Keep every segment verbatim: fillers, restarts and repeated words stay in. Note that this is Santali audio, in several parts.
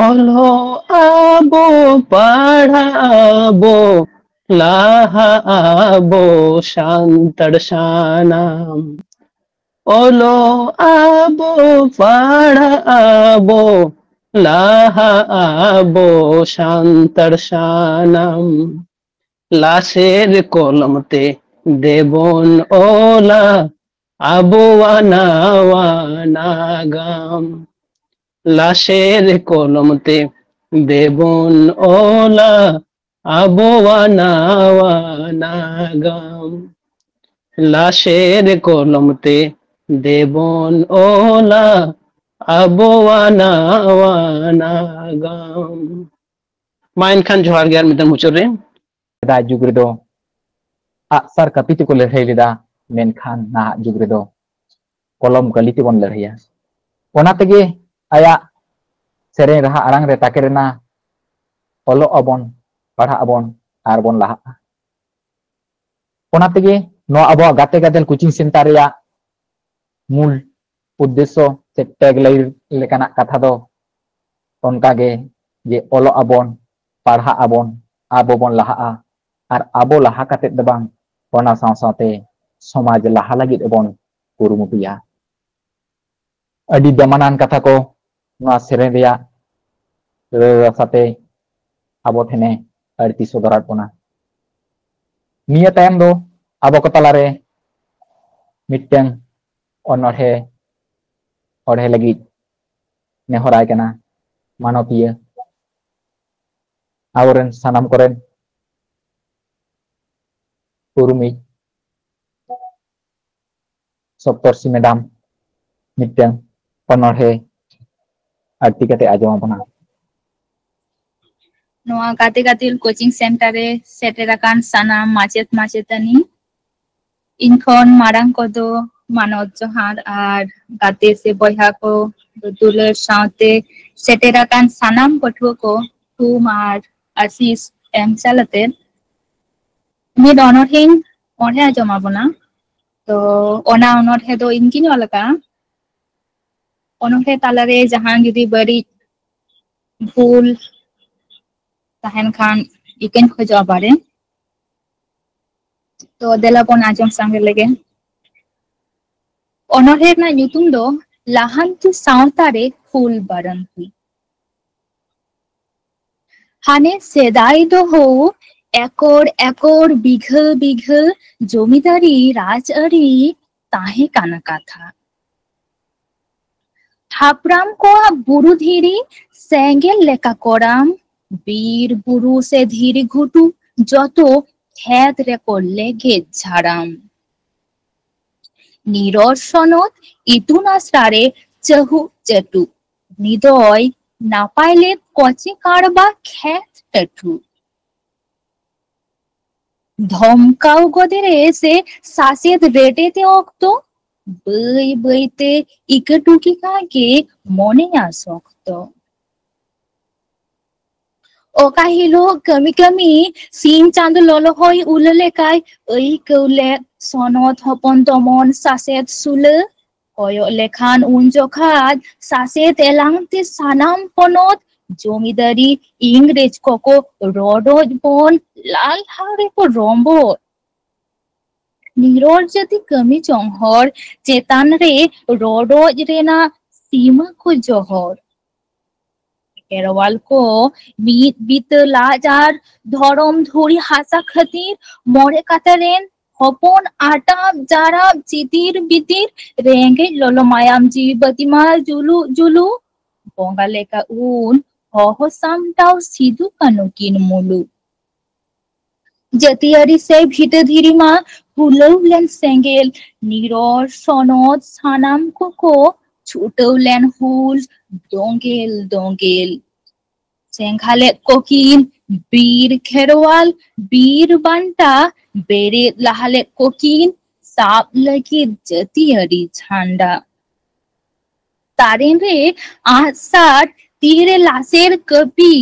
ᱚᱞᱚᱜ ᱟᱵᱚ, ᱯᱟᱲᱦᱟᱜ ᱟᱵᱚ, ᱞᱟᱦᱟᱜ ᱟᱵᱚ ᱥᱟᱱᱛᱟᱲ ᱥᱟᱱᱟᱢ᱾ ᱚᱞᱚᱜ ᱟᱵᱚ, ᱯᱟᱲᱦᱟᱜ ᱟᱵᱚ, ᱞᱟᱦᱟᱜ ᱟᱵᱚ ᱥᱟᱱᱛᱟᱲ ᱥᱟᱱᱟᱢ᱾ ᱞᱟᱥᱮᱨ ᱠᱚᱞᱚᱢ ᱛᱮ ᱫᱮᱵᱚᱱ ᱚᱞᱟ ᱟᱵᱚᱣᱟᱜ ᱱᱟᱣᱟ ᱱᱟᱜᱟᱢ᱾ ᱞᱟᱥᱮᱨ ᱠᱚᱞᱚᱢ ᱛᱮ ᱫᱮᱵᱚᱱ ᱚᱞᱟ ᱟᱵᱚᱣᱟᱜ ᱱᱟᱣᱟ ᱱᱟᱜᱟᱢ᱾ ᱞᱟᱥᱮᱨ ᱠᱚᱞᱚᱢ ᱛᱮ ᱫᱮᱵᱚᱱ ᱚᱞᱟ ᱟᱵᱚᱣᱟᱜ ᱱᱟᱣᱟ ᱱᱟᱜᱟᱢ᱾ ᱢᱟ ᱮᱱᱠᱷᱟᱱ ᱡᱚᱦᱟᱨ ᱜᱮ ᱟᱨ ᱢᱤᱫ ᱫᱷᱟᱣ ᱢᱩᱪᱟᱹᱫ ᱨᱮ᱾ ᱥᱮᱫᱟᱭ ᱡᱩᱜᱽ ᱨᱮᱫᱚ ᱟᱜᱼᱥᱟᱨ ᱠᱟᱹᱯᱤ ᱛᱮᱠᱚ ᱞᱟᱹᱲᱦᱟᱹᱭ ᱞᱮᱫᱟ, ᱢᱮᱱᱠᱷᱟᱱ ᱱᱟᱦᱟᱜ ᱡᱩᱜᱽ ᱨᱮᱫᱚ ᱠᱚᱞᱚᱢ ᱠᱟᱹᱞᱤ ᱛᱮᱵᱚᱱ ᱞᱟᱹᱲᱦᱟᱹᱭᱟ᱾ ᱚᱱᱟ ᱛᱮᱜᱮ ᱟᱭᱟᱜ ᱥᱮᱨᱮᱧ ᱨᱟᱦᱟ ᱟᱲᱟᱝ ᱨᱮ ᱛᱟᱠᱮᱨ ᱮᱱᱟ, ᱚᱞᱚᱜ ᱟᱵᱚᱱ, ᱯᱟᱲᱦᱟᱜ ᱟᱵᱚᱱ ᱟᱨ ᱵᱚᱱ ᱞᱟᱦᱟᱜᱼᱟ᱾ ᱚᱱᱟ ᱛᱮᱜᱮ ᱱᱚᱣᱟ ᱟᱵᱚᱣᱟᱜ ᱜᱟᱛᱮ ᱜᱟᱫᱮᱞ ᱠᱳᱪᱤᱝ ᱥᱮᱱᱴᱟᱨ ᱨᱮᱭᱟᱜ ᱢᱩᱞ ᱩᱫᱽᱫᱮᱥᱥᱚ ᱥᱮ ᱴᱮᱜᱽ ᱞᱟᱭᱤᱱ ᱞᱮᱠᱟᱱᱟᱜ ᱠᱟᱛᱷᱟ ᱫᱚ ᱚᱱᱠᱟᱜᱮ, ᱡᱮ ᱚᱞᱚᱜ ᱟᱵᱚᱱ, ᱯᱟᱲᱦᱟᱜ ᱟᱵᱚᱱ, ᱟᱵᱚ ᱵᱚᱱ ᱞᱟᱦᱟᱜᱼᱟ, ᱟᱨ ᱟᱵᱚ ᱞᱟᱦᱟ ᱠᱟᱛᱮᱫ ᱫᱚ ᱵᱟᱝ, ᱚᱱᱟ ᱥᱟᱶ ᱥᱟᱶᱛᱮ ᱥᱚᱢᱟᱡᱽ ᱞᱟᱦᱟ ᱞᱟᱹᱜᱤᱫ ᱵᱚᱱ ᱠᱩᱨᱩᱢᱩᱴᱩᱭᱟ᱾ ᱟᱹᱰᱤ ᱫᱟᱢᱟᱱᱟᱱ ᱠᱟᱛᱷᱟ ᱠᱚ ᱱᱚᱣᱟ ᱥᱮᱨᱮᱧ ᱨᱮᱭᱟᱜ ᱨᱟᱹᱲ ᱨᱟᱥᱟᱛᱮ ᱟᱵᱚ ᱴᱷᱮᱱᱮ ᱟᱹᱲᱛᱤ ᱥᱚᱫᱚᱨᱟᱫ ᱵᱚᱱᱟ᱾ ᱱᱤᱭᱟᱹ ᱛᱟᱭᱚᱢ ᱫᱚ ᱟᱵᱚ ᱠᱚ ᱛᱟᱞᱟᱨᱮ ᱢᱤᱫᱴᱟᱝ ᱚᱱᱚᱬᱦᱮ ᱚᱬᱦᱮ ᱞᱟᱹᱜᱤᱫ ᱱᱮᱦᱚᱨᱟᱭ ᱠᱟᱱᱟ ᱢᱟᱱᱚᱛᱤᱭᱟᱹ ᱟᱵᱚᱨᱮᱱ ᱥᱟᱱᱟᱢ ᱠᱚᱨᱮᱱ ᱩᱨᱢᱤᱡ ᱥᱚᱯᱛᱚᱨᱥᱤ ᱢᱮᱰᱟᱢ ᱢᱤᱫᱴᱟᱝ ᱚᱱᱚᱬᱦᱮ ᱟᱹᱲᱛᱤ ᱠᱟᱛᱮ ᱟᱸᱡᱚᱢ ᱟᱵᱚᱱᱟ᱾ ᱱᱚᱣᱟ ᱜᱟᱛᱮ ᱜᱟᱫᱮᱞ ᱠᱳᱪᱤᱝ ᱥᱮᱱᱴᱟᱨ ᱨᱮ ᱥᱮᱴᱮᱨ ᱟᱠᱟᱱ ᱥᱟᱱᱟᱢ ᱢᱟᱪᱮᱫ ᱢᱟᱪᱮᱛᱟᱹᱱᱤ, ᱤᱧ ᱠᱷᱚᱱ ᱢᱟᱨᱟᱝ ᱠᱚᱫᱚ ᱢᱟᱱᱚᱛ ᱡᱚᱦᱟᱨ ᱟᱨ ᱜᱟᱛᱮ ᱥᱮ ᱵᱚᱭᱦᱟ ᱠᱚ ᱫᱩᱞᱟᱹᱲ ᱥᱟᱶᱛᱮ ᱥᱮᱴᱮᱨ ᱟᱠᱟᱱ ᱥᱟᱱᱟᱢ ᱯᱟᱹᱴᱷᱩᱣᱟᱹ ᱠᱚ ᱛᱷᱩᱢ ᱟᱨ ᱟᱥᱤᱥ ᱮᱢ ᱪᱟᱞ ᱟᱛᱮ ᱢᱤᱫ ᱚᱱᱚᱬᱦᱮᱧ ᱚᱬᱦᱮ ᱟᱸᱡᱚᱢ ᱟᱵᱚᱱᱟ᱾ ᱛᱚ ᱚᱱᱟ ᱚᱱᱚᱬᱦᱮ ᱫᱚ ᱤᱧ ᱜᱤᱧ ᱚᱞ ᱟᱠᱟᱫᱼᱟ᱾ ᱚᱱᱚᱬᱦᱮ ᱛᱟᱞᱟᱨᱮ ᱡᱟᱦᱟᱸ ᱡᱩᱫᱤ ᱵᱟᱹᱲᱤᱡ ᱵᱷᱩᱞ ᱛᱟᱦᱮᱱ ᱠᱷᱟᱱ ᱤᱠᱟᱹᱧ ᱠᱷᱚᱡᱚᱜᱼᱟ ᱵᱟᱨᱮ᱾ ᱛᱚ ᱫᱮᱞᱟ ᱵᱚᱱ ᱟᱸᱡᱚᱢ ᱥᱟᱸᱜᱮ ᱞᱮᱜᱮ᱾ ᱚᱱᱚᱬᱦᱮ ᱨᱮᱱᱟᱜ ᱧᱩᱛᱩᱢ ᱫᱚ ᱞᱟᱦᱟᱱᱛᱤ ᱥᱟᱶᱛᱟ ᱨᱮ ᱦᱩᱞ ᱵᱟᱨᱟᱱᱛᱤ᱾ ᱦᱟᱱᱮ ᱥᱮᱫᱟᱭ ᱫᱚ ᱦᱳ ᱮᱠᱚᱨ ᱮᱠᱚᱨ ᱵᱤᱜᱷᱟᱹ ᱵᱤᱜᱷᱟᱹ ᱡᱚᱢᱤᱫᱟᱨᱤ ᱨᱟᱡᱽᱟᱹᱨᱤ ᱛᱟᱦᱮᱸ ᱠᱟᱱᱟ ᱠᱟᱛᱷᱟ᱾ ᱦᱟᱯᱲᱟᱢ ᱠᱚᱣᱟᱜ ᱵᱩᱨᱩ ᱫᱷᱤᱨᱤ ᱥᱮᱸᱜᱮᱞ ᱞᱮᱠᱟ ᱠᱚᱲᱟᱢ, ᱵᱤᱨ ᱵᱩᱨᱩ ᱥᱮ ᱫᱷᱤᱨᱤ ᱜᱷᱩᱴᱩ ᱡᱚᱛᱚ ᱠᱷᱮᱛ ᱨᱮᱠᱚ ᱞᱮᱜᱮᱡ ᱡᱷᱟᱲᱟᱢ᱾ ᱱᱤᱨᱚᱲ ᱥᱚᱱᱚᱛ ᱤᱛᱩᱱ ᱟᱥᱲᱟ ᱨᱮ ᱪᱟᱹᱦᱩ ᱪᱟᱹᱴᱩ, ᱩᱱᱤ ᱫᱚᱭ ᱱᱟᱯᱟᱭ ᱞᱮᱫ ᱠᱚᱪᱮ ᱠᱟᱲᱵᱟ ᱠᱷᱮᱛ ᱴᱟᱹᱴᱷᱩ᱾ ᱫᱷᱚᱢᱠᱟᱣ ᱜᱚᱫᱮ ᱨᱮ ᱥᱮ ᱥᱟᱥᱮᱛ ᱨᱮᱴᱮ ᱛᱮ ᱚᱠᱛᱚ, ᱵᱟᱹᱭ ᱵᱟᱹᱭ ᱛᱮ ᱤᱠᱟᱹ ᱴᱩᱠᱤ ᱠᱟᱜᱮ ᱢᱚᱱᱮᱭᱟ ᱥᱚᱠᱛᱚ᱾ ᱚᱠᱟ ᱦᱤᱞᱳᱜ ᱠᱟᱹᱢᱤ ᱠᱟᱹᱢᱤ ᱥᱤᱧ ᱪᱟᱸᱫᱚ ᱞᱚᱞᱚ ᱦᱚᱭ ᱩᱞᱟᱹ ᱞᱮᱠᱟᱭ ᱟᱹᱭᱠᱟᱹᱣ ᱞᱮᱫ ᱥᱚᱱᱚᱛ ᱦᱚᱯᱚᱱ ᱫᱚᱢᱚᱱ ᱥᱟᱥᱮᱛ ᱥᱩᱞᱟᱹ᱾ ᱠᱚᱭᱚᱜ ᱞᱮᱠᱷᱟᱱ ᱩᱱ ᱡᱚᱠᱷᱟᱡ ᱥᱟᱥᱮᱛ ᱮᱞᱟᱝ ᱛᱮ ᱥᱟᱱᱟᱢ ᱯᱚᱱᱚᱛ ᱡᱚᱢᱤᱫᱟᱨᱤ ᱤᱝᱨᱮᱡᱽ ᱠᱚᱠᱚ ᱨᱚᱰᱚᱡ ᱵᱚᱱ ᱞᱟᱞᱦᱟ ᱨᱮᱠᱚ ᱨᱚᱢᱵᱚᱲ᱾ ᱱᱤᱨᱚᱲ ᱡᱟᱹᱛᱤ ᱠᱟᱹᱢᱤ ᱡᱚᱝ ᱦᱚᱲ ᱪᱮᱛᱟᱱ ᱨᱮ ᱨᱚᱰᱚᱡ ᱨᱮᱱᱟᱜ ᱥᱤᱢᱟᱹ ᱠᱚ ᱡᱚᱦᱚᱲ᱾ ᱠᱷᱮᱨᱣᱟᱞ ᱠᱚ ᱢᱤᱫ ᱵᱤᱛᱟᱹ ᱞᱟᱡ ᱟᱨ ᱫᱷᱚᱨᱚᱢ ᱫᱷᱩᱲᱤ ᱦᱟᱥᱟ ᱠᱷᱟᱹᱛᱤᱨ ᱢᱚᱬᱮ ᱠᱟᱴᱟ ᱨᱮᱱ ᱦᱚᱯᱚᱱ ᱟᱴᱟᱵ ᱡᱟᱨᱟᱵ ᱪᱤᱛᱤᱨ ᱵᱤᱛᱤᱨ ᱨᱮᱸᱜᱮᱡ ᱞᱚᱞᱚ ᱢᱟᱭᱟᱢ ᱡᱤᱣᱤ ᱵᱟᱹᱛᱤᱢᱟᱞ ᱡᱩᱞᱩᱜ ᱡᱩᱞᱩᱜ ᱵᱚᱸᱜᱟ ᱞᱮᱠᱟ ᱩᱱ ᱦᱚᱦᱚ ᱥᱟᱢᱴᱟᱣ ᱥᱤᱫᱩ ᱠᱟᱹᱱᱩ ᱠᱤᱱ ᱢᱩᱞᱩᱜ᱾ ᱡᱟᱹᱛᱤᱭᱟᱹᱨᱤ ᱥᱮ ᱵᱷᱤᱴᱟᱹ ᱫᱷᱤᱨᱤ ᱢᱟ ᱦᱩᱞᱟᱹᱣ ᱞᱮᱱ ᱥᱮᱸᱜᱮᱞ, ᱱᱤᱨᱚᱲ ᱥᱚᱱᱚᱛ ᱥᱟᱱᱟᱢ ᱠᱚᱠᱚ ᱪᱷᱩᱴᱟᱹᱣ ᱞᱮᱱ ᱦᱩᱞ ᱫᱳᱸᱜᱮᱞ ᱫᱳᱸᱜᱮᱞ᱾ ᱪᱮᱸᱜᱷᱟ ᱞᱮᱫ ᱠᱚᱠᱤᱱ ᱵᱤᱨ ᱠᱷᱮᱨᱣᱟᱞ, ᱵᱤᱨ ᱵᱟᱱᱴᱟ, ᱵᱮᱨᱮᱫ ᱞᱟᱦᱟ ᱞᱮᱫ ᱠᱚᱠᱤᱱ ᱥᱟᱵ ᱞᱟᱹᱜᱤᱫ ᱡᱟᱹᱛᱤᱭᱟᱹᱨᱤ ᱡᱷᱟᱱᱰᱟ᱾ ᱛᱟᱨᱮᱱ ᱨᱮ ᱟᱸᱜᱼᱥᱟᱨ, ᱛᱤᱨᱮ ᱞᱟᱥᱮᱨ ᱠᱟᱹᱯᱤ,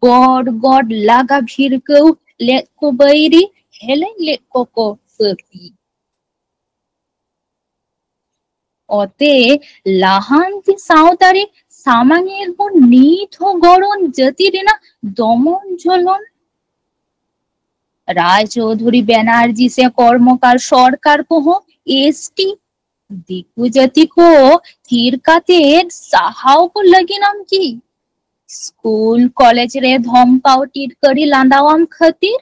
ᱜᱚᱰ ᱜᱚᱰ ᱞᱟᱜᱟ ᱵᱷᱤᱲᱠᱟᱹᱣ ᱞᱮᱫ ᱠᱚ ᱵᱟᱹᱭᱨᱤ, ᱦᱮᱞᱮᱧ ᱞᱮᱫ ᱠᱚᱠᱚ ᱯᱟᱹᱯᱤ᱾ ᱚᱛᱮ ᱞᱟᱦᱟᱱᱛᱤ ᱥᱟᱶᱛᱟᱨᱤ ᱥᱟᱢᱟᱝ ᱮᱫ ᱵᱚᱱ ᱱᱤᱛ ᱦᱚᱸ ᱜᱚᱲᱚᱱ ᱡᱟᱹᱛᱤ ᱨᱮᱱᱟᱜ ᱫᱚᱢᱚᱱ ᱡᱚᱞᱚᱱ᱾ ᱨᱟᱭ ᱪᱳᱣᱫᱷᱩᱨᱤ ᱵᱮᱱᱟᱨᱡᱤ ᱥᱮ ᱠᱚᱨᱢᱚᱠᱟᱨ ᱥᱚᱨᱠᱟᱨ ᱠᱚᱦᱚᱸ ᱮᱥᱴᱤ ᱫᱤᱠᱩ ᱡᱟᱹᱛᱤ ᱠᱚ ᱛᱷᱤᱨ ᱠᱟᱛᱮ ᱥᱟᱦᱟᱣ ᱠᱚ ᱞᱟᱹᱜᱤᱫ ᱟᱢ ᱠᱤ? ᱥᱠᱩᱞ ᱠᱚᱞᱮᱡᱽ ᱨᱮ ᱫᱷᱚᱢᱠᱟᱣ ᱴᱤᱴᱠᱟᱹᱨᱤ ᱞᱟᱸᱫᱟᱣᱟᱢ ᱠᱷᱟᱹᱛᱤᱨ,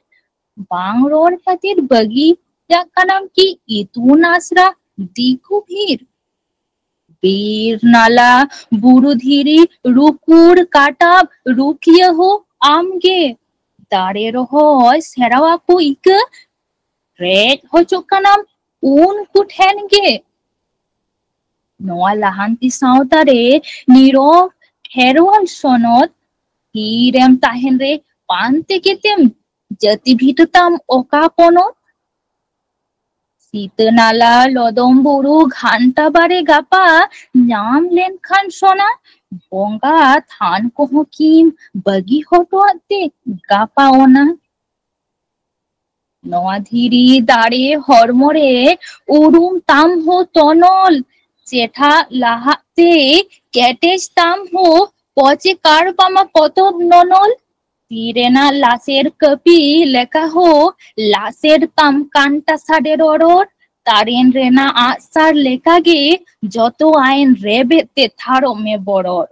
ᱵᱟᱝ ᱨᱚᱲ ᱠᱷᱟᱹᱛᱤᱨ ᱵᱟᱹᱜᱤᱭᱟᱜ ᱠᱟᱱᱟᱢ ᱠᱤ ᱤᱛᱩᱱ ᱟᱥᱲᱟ ᱫᱤᱠᱩ ᱵᱷᱤᱲ? ᱵᱤᱨ ᱱᱟᱞᱟ ᱵᱩᱨᱩ ᱫᱷᱤᱨᱤ ᱨᱩᱠᱩᱲ ᱠᱟᱴᱟᱵ ᱨᱩᱠᱷᱤᱭᱟᱹ ᱦᱚᱸ ᱟᱢᱜᱮ᱾ ᱫᱟᱨᱮ ᱨᱚᱦᱚᱭ ᱥᱮᱨᱣᱟ ᱠᱚ ᱤᱠᱟᱹ ᱨᱮᱡ ᱦᱚᱪᱚᱜ ᱠᱟᱱᱟᱢ ᱩᱱᱠᱩ ᱴᱷᱮᱱ ᱜᱮ᱾ ᱱᱚᱣᱟ ᱞᱟᱦᱟᱱᱛᱤ ᱥᱟᱶᱛᱟ ᱨᱮ ᱱᱤᱨᱚᱲ ᱠᱷᱮᱨᱣᱟᱞ ᱥᱚᱱᱚᱛ ᱛᱤᱨᱮᱢ ᱛᱟᱦᱮᱱ ᱨᱮ ᱯᱟᱱᱛᱮ ᱠᱮᱛᱮᱢ ᱡᱟᱹᱛᱤ ᱵᱷᱤᱴᱟᱹ ᱛᱟᱢ ᱚᱠᱟ ᱯᱚᱱᱚᱛ? ᱥᱤᱛᱟᱹ ᱱᱟᱞᱟ ᱞᱚᱫᱚᱢ ᱵᱩᱨᱩ ᱜᱷᱟᱱᱴᱟ ᱵᱟᱨᱮ ᱜᱟᱯᱟ ᱧᱟᱢ ᱞᱮᱱᱠᱷᱟᱱ ᱥᱚᱱᱟ, ᱵᱚᱸᱜᱟ ᱛᱷᱟᱱ ᱠᱚᱦᱚᱸ ᱠᱤᱢ ᱵᱟᱹᱜᱤ ᱦᱚᱴᱚᱣᱟᱫ ᱛᱮ ᱜᱟᱯᱟ ᱚᱱᱟ? ᱱᱚᱣᱟ ᱫᱷᱤᱨᱤ ᱫᱟᱲᱮ ᱦᱚᱲᱢᱚ ᱨᱮ ᱩᱨᱩᱢ ᱛᱟᱢ ᱦᱚᱸ ᱛᱚᱱᱚᱞ, ᱪᱮᱴᱷᱟ ᱞᱟᱦᱟᱜ ᱛᱮ ᱠᱮᱴᱮᱡ ᱛᱟᱢ ᱦᱚᱸ ᱯᱚᱪᱮ ᱠᱟᱨ ᱵᱟᱢᱟ ᱯᱚᱛᱚᱵ ᱱᱚᱱᱚᱞ᱾ ᱛᱤ ᱨᱮᱱᱟᱜ ᱞᱟᱥᱮᱨ ᱠᱟᱹᱯᱤ ᱞᱮᱠᱟ ᱦᱚᱸ ᱞᱟᱥᱮᱨ ᱛᱟᱢ ᱠᱟᱱᱴᱟ ᱥᱟᱰᱮ ᱨᱚᱨᱚᱲ᱾ ᱛᱟᱨᱮᱱ ᱨᱮᱱᱟᱜ ᱟᱜᱼᱥᱟᱨ ᱞᱮᱠᱟᱜᱮ ᱡᱚᱛᱚ ᱟᱭᱮᱱ ᱨᱮᱵᱮᱫ ᱛᱮ ᱛᱷᱟᱲᱚᱜ ᱢᱮ ᱵᱚᱨᱚᱲ᱾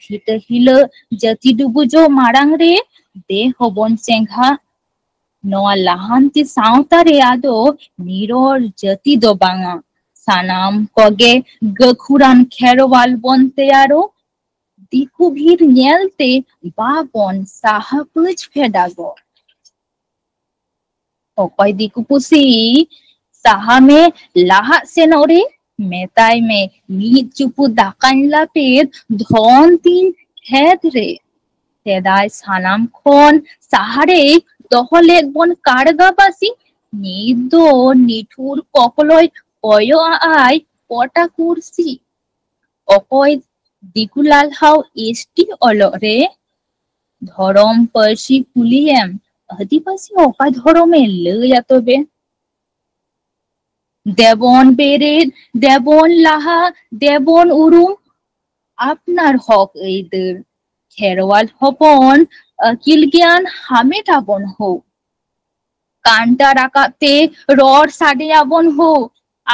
ᱵᱷᱤᱴᱟᱹ ᱦᱤᱞᱟᱹᱜ ᱡᱟᱹᱛᱤ ᱰᱩᱵᱩᱡᱚᱜ ᱢᱟᱲᱟᱝ ᱨᱮ ᱫᱮ ᱦᱚᱵᱚᱱ ᱪᱮᱸᱜᱷᱟ᱾ ᱱᱚᱣᱟ ᱞᱟᱦᱟᱱᱛᱤ ᱥᱟᱶᱛᱟ ᱨᱮ ᱟᱫᱚ ᱱᱤᱨᱚᱲ ᱡᱟᱹᱛᱤ ᱫᱚ ᱵᱟᱝᱟ᱾ ᱥᱟᱱᱟᱢ ᱠᱚᱜᱮ ᱜᱟᱹᱠᱷᱩᱲᱟᱱ ᱠᱷᱮᱨᱣᱟᱞ ᱵᱚᱱ ᱛᱮᱭᱟᱨᱚᱜ᱾ ᱫᱤᱠᱩ ᱵᱷᱤᱲ ᱧᱮᱞᱛᱮ ᱵᱟᱵᱚᱱ ᱥᱟᱦᱟ ᱯᱟᱹᱪ ᱯᱷᱮᱰᱟᱜᱚᱜ᱾ ᱚᱠᱚᱭ ᱫᱤᱠᱩ ᱯᱩᱥᱤ ᱥᱟᱦᱟ ᱢᱮ ᱞᱟᱦᱟᱜ ᱥᱮᱱᱚᱜ ᱨᱮ, ᱢᱮᱛᱟᱭ ᱢᱮ ᱢᱤᱫ ᱪᱩᱯᱩᱫ ᱫᱟᱠᱟᱧ ᱞᱟᱯᱮᱫ ᱫᱷᱚᱱ ᱛᱤᱧ ᱠᱷᱮᱛ ᱨᱮ᱾ ᱥᱮᱫᱟᱭ ᱥᱟᱱᱟᱢ ᱠᱷᱚᱱ ᱥᱟᱦᱟᱨᱮᱭ ᱫᱚᱦᱚ ᱞᱮᱫ ᱵᱚᱱ ᱠᱟᱲᱜᱟᱵᱟᱹᱥᱤ, ᱱᱤᱛ ᱫᱚ ᱱᱤᱴᱷᱩᱨ ᱠᱚᱠᱞᱚᱭ ᱠᱚᱭᱚᱜ ᱟᱜᱼᱟᱭ ᱯᱚᱴᱟ ᱠᱩᱨᱥᱤ᱾ ᱚᱠᱚᱭ ᱫᱤᱠᱩ ᱞᱟᱞᱦᱟᱣ ᱮᱥᱴᱤ ᱚᱞᱚᱜ ᱨᱮ? ᱫᱷᱚᱨᱚᱢ ᱯᱟᱹᱨᱥᱤ ᱠᱩᱞᱤᱭᱮᱢ, ᱟᱹᱫᱤᱵᱟᱹᱥᱤ ᱚᱠᱟ ᱫᱷᱚᱨᱚᱢᱮ ᱞᱟᱹᱭᱟ ᱛᱚᱵᱮ? ᱫᱮᱵᱚᱱ ᱵᱮᱨᱮᱫ, ᱫᱮᱵᱚᱱ ᱞᱟᱦᱟ, ᱫᱮᱵᱚᱱ ᱩᱨᱩᱢ᱾ ᱟᱯᱱᱟᱨ ᱦᱚᱠ ᱟᱹᱭᱫᱟᱹᱨ᱾ ᱠᱷᱮᱨᱣᱟᱞ ᱦᱚᱯᱚᱱ ᱟᱹᱠᱤᱞ ᱜᱮᱭᱟᱱ ᱦᱟᱢᱮᱴ ᱟᱵᱚᱱ ᱦᱳ᱾ ᱠᱟᱱᱴᱟ ᱨᱟᱠᱟᱵ ᱛᱮ ᱨᱚᱲ ᱥᱟᱰᱮᱭᱟᱵᱚᱱ ᱦᱳ᱾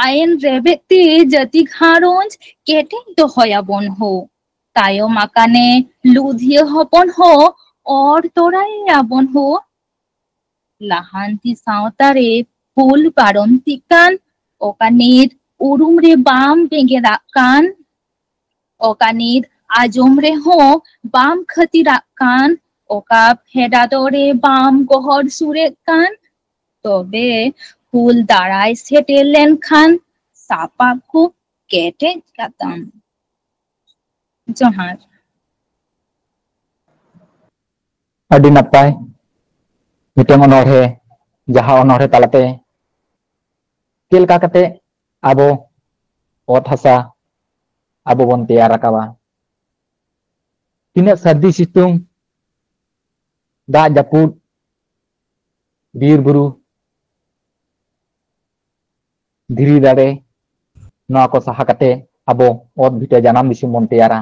ᱟᱭᱮᱱ ᱨᱮᱵᱮᱫ ᱛᱮ ᱡᱟᱹᱛᱤ ᱜᱷᱟᱨᱚᱸᱡᱽ ᱠᱮᱴᱮᱡ ᱫᱚᱦᱚᱭᱟᱵᱚᱱ ᱦᱳ᱾ ᱛᱟᱭᱚᱢ ᱟᱠᱟᱱᱮ ᱞᱩᱫᱷᱤᱭᱟᱹ ᱦᱚᱯᱚᱱ ᱦᱳ, ᱚᱨ ᱛᱚᱨᱟᱭᱟᱵᱚᱱ ᱦᱳ᱾ ᱞᱟᱦᱟᱱᱛᱤ ᱥᱟᱶᱛᱟ ᱨᱮ ᱦᱩᱞ ᱯᱟᱨᱚᱢ ᱛᱤᱜ ᱠᱟᱱ, ᱚᱠᱟ ᱱᱤᱛ ᱩᱨᱩᱢ ᱨᱮ ᱵᱟᱢ ᱵᱮᱸᱜᱮᱫᱟᱜ ᱠᱟᱱ, ᱚᱠᱟ ᱱᱤᱛ ᱟᱸᱡᱚᱢ ᱨᱮᱦᱚᱸ ᱵᱟᱢ ᱠᱷᱟᱹᱛᱤᱨᱟᱜ ᱠᱟᱱ, ᱚᱠᱟ ᱯᱷᱮᱰᱟᱛ ᱨᱮ ᱵᱟᱢ ᱜᱚᱦᱚᱲ ᱥᱩᱨᱮᱫ ᱠᱟᱱ, ᱛᱚᱵᱮ ᱦᱩᱞ ᱫᱟᱨᱟᱭ ᱥᱮᱴᱮᱨ ᱞᱮᱱᱠᱷᱟᱱ ᱥᱟᱯᱟᱵ ᱠᱚ ᱠᱮᱴᱮᱡ ᱠᱟᱛᱟᱢ᱾ ᱡᱚᱦᱟᱨ᱾ ᱟᱹᱰᱤ ᱱᱟᱯᱟᱭ ᱢᱤᱫᱴᱟᱝ ᱚᱱᱚᱬᱦᱮ, ᱡᱟᱦᱟᱸ ᱚᱱᱚᱬᱦᱮ ᱛᱟᱞᱟᱛᱮ ᱪᱮᱫ ᱞᱮᱠᱟ ᱠᱟᱛᱮ ᱟᱵᱚ ᱚᱛ ᱦᱟᱥᱟ ᱟᱵᱚ ᱵᱚᱱ ᱛᱮᱭᱟᱨ ᱨᱟᱠᱟᱵᱟ, ᱛᱤᱱᱟᱹᱜ ᱥᱟᱹᱨᱫᱤ ᱥᱤᱛᱩᱝ, ᱫᱟᱜ ᱡᱟᱹᱯᱩᱫ, ᱵᱤᱨ ᱵᱩᱨᱩ, ᱫᱷᱤᱨᱤ ᱫᱟᱨᱮ, ᱱᱚᱣᱟ ᱠᱚ ᱥᱟᱦᱟ ᱠᱟᱛᱮ ᱟᱵᱚ ᱚᱛ ᱵᱷᱤᱴᱟᱹ ᱡᱟᱱᱟᱢ ᱫᱤᱥᱚᱢ ᱵᱚᱱ ᱛᱮᱭᱟᱨᱟ᱾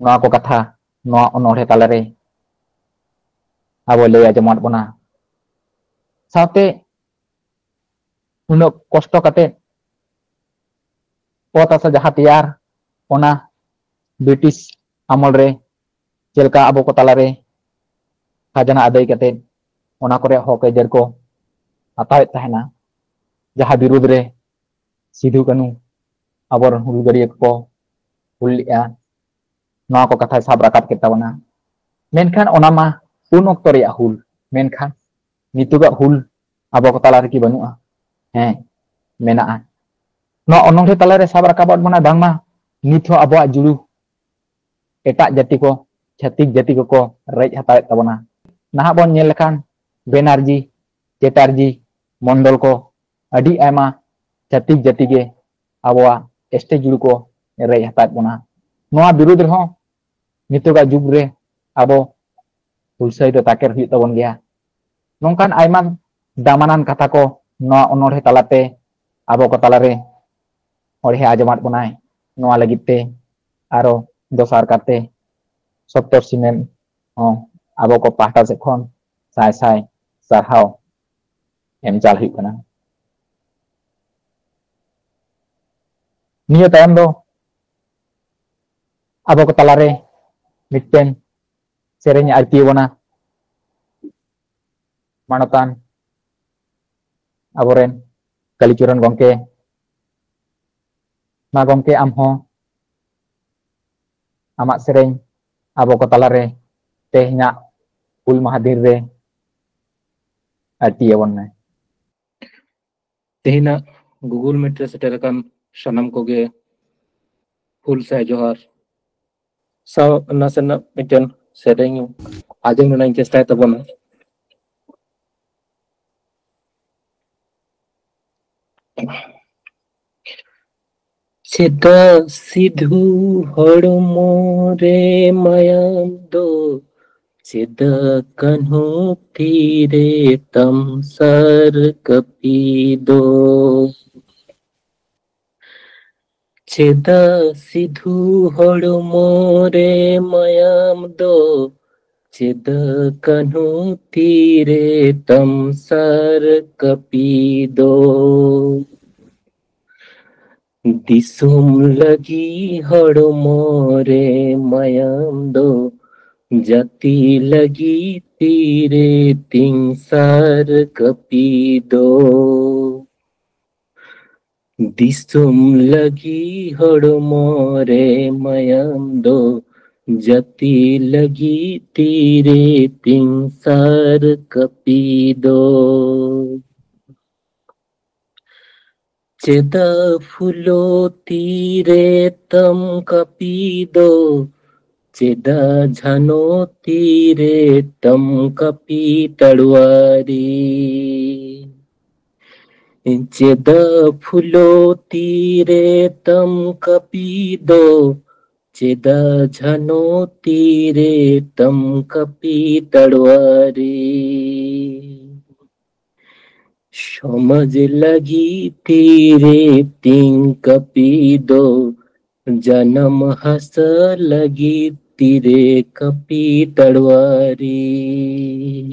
ᱱᱚᱣᱟ ᱠᱚ ᱠᱟᱛᱷᱟ ᱱᱚᱣᱟ ᱚᱱᱚᱬᱦᱮ ᱛᱟᱞᱟᱨᱮ ᱟᱵᱚ ᱞᱟᱹᱭ ᱟᱸᱡᱚᱢᱟᱫ ᱵᱚᱱᱟ᱾ ᱥᱟᱶᱛᱮ ᱩᱱᱟᱹᱜ ᱠᱚᱥᱴᱚ ᱠᱟᱛᱮ ᱚᱛ ᱦᱟᱥᱟ ᱡᱟᱦᱟᱸ ᱛᱮᱭᱟᱨ, ᱚᱱᱟ ᱵᱨᱤᱴᱤᱥ ᱟᱢᱚᱞ ᱨᱮ ᱪᱮᱫ ᱞᱮᱠᱟ ᱟᱵᱚ ᱠᱚ ᱛᱟᱞᱟᱨᱮ ᱠᱷᱟᱡᱽᱱᱟ ᱟᱹᱫᱟᱹᱭ ᱠᱟᱛᱮ ᱚᱱᱟ ᱠᱚᱨᱮ ᱦᱚᱠ ᱟᱹᱭᱫᱟᱹᱨ ᱠᱚ ᱦᱟᱛᱟᱣᱮᱫ ᱛᱟᱦᱮᱱᱟ, ᱡᱟᱦᱟᱸ ᱵᱤᱨᱩᱫᱽ ᱨᱮ ᱥᱤᱫᱷᱩ ᱠᱟᱹᱱᱦᱩ ᱟᱵᱚᱨᱮᱱ ᱦᱩᱞᱜᱟᱹᱨᱤᱭᱟᱹ ᱠᱚᱠᱚ ᱦᱩᱞ ᱞᱮᱫᱼᱟ, ᱱᱚᱣᱟ ᱠᱚ ᱠᱟᱛᱷᱟᱭ ᱥᱟᱵ ᱨᱟᱠᱟᱵ ᱠᱮᱫ ᱛᱟᱵᱚᱱᱟ᱾ ᱢᱮᱱᱠᱷᱟᱱ ᱚᱱᱟ ᱢᱟ ᱩᱱ ᱚᱠᱛᱚ ᱨᱮᱭᱟᱜ ᱦᱩᱞ, ᱢᱮᱱᱠᱷᱟᱱ ᱱᱤᱛᱚᱜᱟᱜ ᱦᱩᱞ ᱟᱵᱚ ᱠᱚ ᱛᱟᱞᱟ ᱨᱮᱠᱤ ᱵᱟᱹᱱᱩᱜᱼᱟ? ᱦᱮᱸ, ᱢᱮᱱᱟᱜᱼᱟ᱾ ᱱᱚᱣᱟ ᱚᱱᱚᱬᱦᱮ ᱛᱟᱞᱟᱨᱮ ᱥᱟᱵ ᱨᱟᱠᱟᱵᱟᱫ ᱵᱚᱱᱟᱭ ᱵᱟᱝᱢᱟ ᱱᱤᱛ ᱦᱚᱸ ᱟᱵᱚᱣᱟᱜ ᱡᱩᱲᱩ ᱮᱴᱟᱜ ᱡᱟᱹᱛᱤ ᱠᱚ, ᱪᱷᱟᱹᱛᱤᱠ ᱡᱟᱹᱛᱤ ᱠᱚᱠᱚ ᱨᱮᱡ ᱦᱟᱛᱟᱣᱮᱫ ᱛᱟᱵᱚᱱᱟ᱾ ᱱᱟᱦᱟᱜ ᱵᱚᱱ ᱧᱮᱞ ᱞᱮᱠᱷᱟᱱ ᱵᱮᱱᱟᱨᱡᱤ, ᱪᱮᱴᱟᱨᱡᱤ, ᱢᱚᱱᱰᱚᱞ ᱠᱚ, ᱟᱹᱰᱤ ᱟᱭᱢᱟ ᱪᱷᱟᱹᱛᱤᱠ ᱡᱟᱹᱛᱤ ᱜᱮ ᱟᱵᱚᱣᱟᱜ ᱮᱥᱴᱤ ᱡᱩᱲᱩ ᱠᱚ ᱨᱮᱡ ᱦᱟᱛᱟᱣᱮᱫ ᱵᱚᱱᱟ᱾ ᱱᱚᱣᱟ ᱵᱤᱨᱩᱫᱽ ᱨᱮᱦᱚᱸ ᱱᱤᱛᱚᱜᱟᱜ ᱡᱩᱜᱽ ᱨᱮ ᱟᱵᱚ ᱦᱩᱞᱥᱟᱹᱭ ᱫᱚ ᱛᱟᱠᱮᱨ ᱦᱩᱭᱩᱜ ᱛᱟᱵᱚᱱ ᱜᱮᱭᱟ᱾ ᱱᱚᱝᱠᱟᱱ ᱟᱭᱢᱟ ᱫᱟᱢᱟᱱᱟᱱ ᱠᱟᱛᱷᱟ ᱠᱚ ᱱᱚᱣᱟ ᱚᱱᱚᱬᱦᱮ ᱛᱟᱞᱟᱛᱮ ᱟᱵᱚ ᱠᱚ ᱛᱟᱞᱟᱨᱮ ᱚᱬᱦᱮ ᱟᱸᱡᱚᱢᱟᱫ ᱵᱚᱱᱟᱭ᱾ ᱱᱚᱣᱟ ᱞᱟᱹᱜᱤᱫ ᱛᱮ ᱟᱨᱚ ᱫᱚᱥᱟᱨ ᱠᱟᱨᱛᱮ ᱥᱚᱯᱛᱚᱨᱥᱤ ᱢᱮᱢ ᱦᱚᱸ ᱟᱵᱚ ᱠᱚ ᱯᱟᱦᱴᱟ ᱥᱮᱫ ᱠᱷᱚᱱ ᱥᱟᱭ ᱥᱟᱭ ᱥᱟᱨᱦᱟᱣ ᱮᱢ ᱪᱟᱞ ᱦᱩᱭᱩᱜ ᱠᱟᱱᱟ᱾ ᱱᱤᱭᱟᱹ ᱛᱟᱭᱚᱢ ᱫᱚ ᱟᱵᱚ ᱠᱚ ᱛᱟᱞᱟᱨᱮ ᱢᱤᱫᱴᱮᱱ ᱥᱮᱨᱮᱧ ᱟᱹᱲᱛᱤ ᱟᱵᱚᱱᱟ ᱢᱟᱱᱚᱛᱟᱱ ᱟᱵᱚᱨᱮᱱ ᱠᱟᱞᱤᱪᱚᱨᱚᱱ ᱜᱚᱢᱠᱮ᱾ ᱢᱟ ᱜᱚᱢᱠᱮ, ᱟᱢ ᱦᱚᱸ ᱟᱢᱟᱜ ᱥᱮᱨᱮᱧ ᱟᱵᱚ ᱠᱚ ᱛᱟᱞᱟᱨᱮ ᱛᱮᱦᱮᱧᱟᱜ ᱦᱩᱞ ᱢᱟᱦᱟ ᱫᱤᱱ ᱨᱮ ᱟᱹᱲᱛᱤ ᱟᱵᱚᱱ ᱢᱮ᱾ ᱛᱮᱦᱮᱧᱟᱜ Google Meet ᱨᱮ ᱥᱮᱴᱮᱨ ᱟᱠᱟᱱ ᱥᱟᱱᱟᱢ ᱠᱚᱜᱮ ᱦᱩᱞ ᱥᱟᱭ ᱡᱚᱦᱟᱨ᱾ ᱥᱟᱶ ᱱᱟᱥᱮᱱᱟᱜ ᱢᱤᱫᱴᱮᱱ ᱥᱮᱨᱮᱧ ᱟᱸᱡᱚᱢ ᱨᱮᱱᱟᱜ ᱤᱧ ᱪᱮᱥᱴᱟᱭ ᱛᱟᱵᱚᱱᱟ᱾ ᱪᱮᱫᱟᱜ ᱥᱤᱫᱷᱩ ᱦᱚᱲᱢᱚ ᱨᱮ ᱢᱟᱭᱟᱢ ᱫᱚ, ᱪᱮᱫᱟᱜ ᱠᱟᱹᱱᱦᱩ ᱛᱤᱨᱮ ᱛᱟᱢ ᱥᱟᱨ ᱠᱟᱹᱯᱤ ᱫᱚ? ᱪᱮᱫᱟᱜ ᱥᱤᱫᱷᱩ ᱦᱚᱲᱢᱚ ᱨᱮ ᱢᱟᱭᱟᱢ ᱫᱚ, ᱪᱮᱫᱟᱜ ᱠᱟᱹᱱᱦᱩ ᱛᱤᱨᱮ ᱛᱟᱢ ᱥᱟᱨ ᱠᱟᱹᱯᱤ ᱫᱚ? ᱫᱤᱥᱚᱢ ᱞᱟᱹᱜᱤᱫ ᱦᱚᱲᱢᱚ ᱨᱮ ᱢᱟᱭᱟᱢ ᱫᱚ, ᱡᱟᱹᱛᱤ ᱞᱟᱹᱜᱤᱫ ᱛᱤᱨᱮ ᱛᱤᱧ ᱥᱟᱨ ᱠᱟᱹᱯᱤ ᱫᱚ᱾ ᱫᱤᱥᱚᱢ ᱞᱟᱹᱜᱤᱫ ᱦᱚᱲᱢᱚ ᱨᱮ ᱢᱟᱭᱟᱢ ᱫᱚ, ᱡᱟᱹᱛᱤ ᱞᱟᱹᱜᱤᱫ ᱛᱤᱨᱮ ᱛᱤᱧ ᱥᱟᱨ ᱠᱟᱹᱯᱤ ᱫᱚ᱾ ᱪᱮᱫᱟᱜ ᱯᱷᱩᱞᱳ ᱛᱤᱨᱮ ᱛᱟᱢ ᱠᱟᱹᱯᱤ ᱫᱚ, ᱪᱮᱫᱟᱜ ᱡᱷᱟᱱᱳ ᱛᱤᱨᱮ ᱛᱟᱢ ᱠᱟᱹᱯᱤ ᱛᱟᱲᱣᱟᱨᱤ? ᱪᱮᱫᱟᱜ ᱯᱷᱩᱞᱳ ᱛᱤᱨᱮ ᱛᱟᱢ ᱠᱟᱹᱯᱤ ᱫᱚ, ᱪᱮᱫᱟᱜ ᱡᱷᱟᱱᱳ ᱛᱤᱨᱮ ᱛᱟᱢ ᱠᱟᱹᱯᱤ ᱛᱟᱲᱣᱟᱨᱤ? ᱥᱚᱢᱟᱡᱽ ᱞᱟᱹᱜᱤᱫ ᱛᱤᱨᱮ ᱛᱤᱧ ᱠᱟᱹᱯᱤ ᱫᱚ, ᱡᱟᱱᱟᱢ ᱦᱟᱥᱟ ᱞᱟᱹᱜᱤᱫ ᱛᱤᱨᱮ ᱠᱟᱹᱯᱤ ᱛᱟᱲᱣᱟᱨᱤ᱾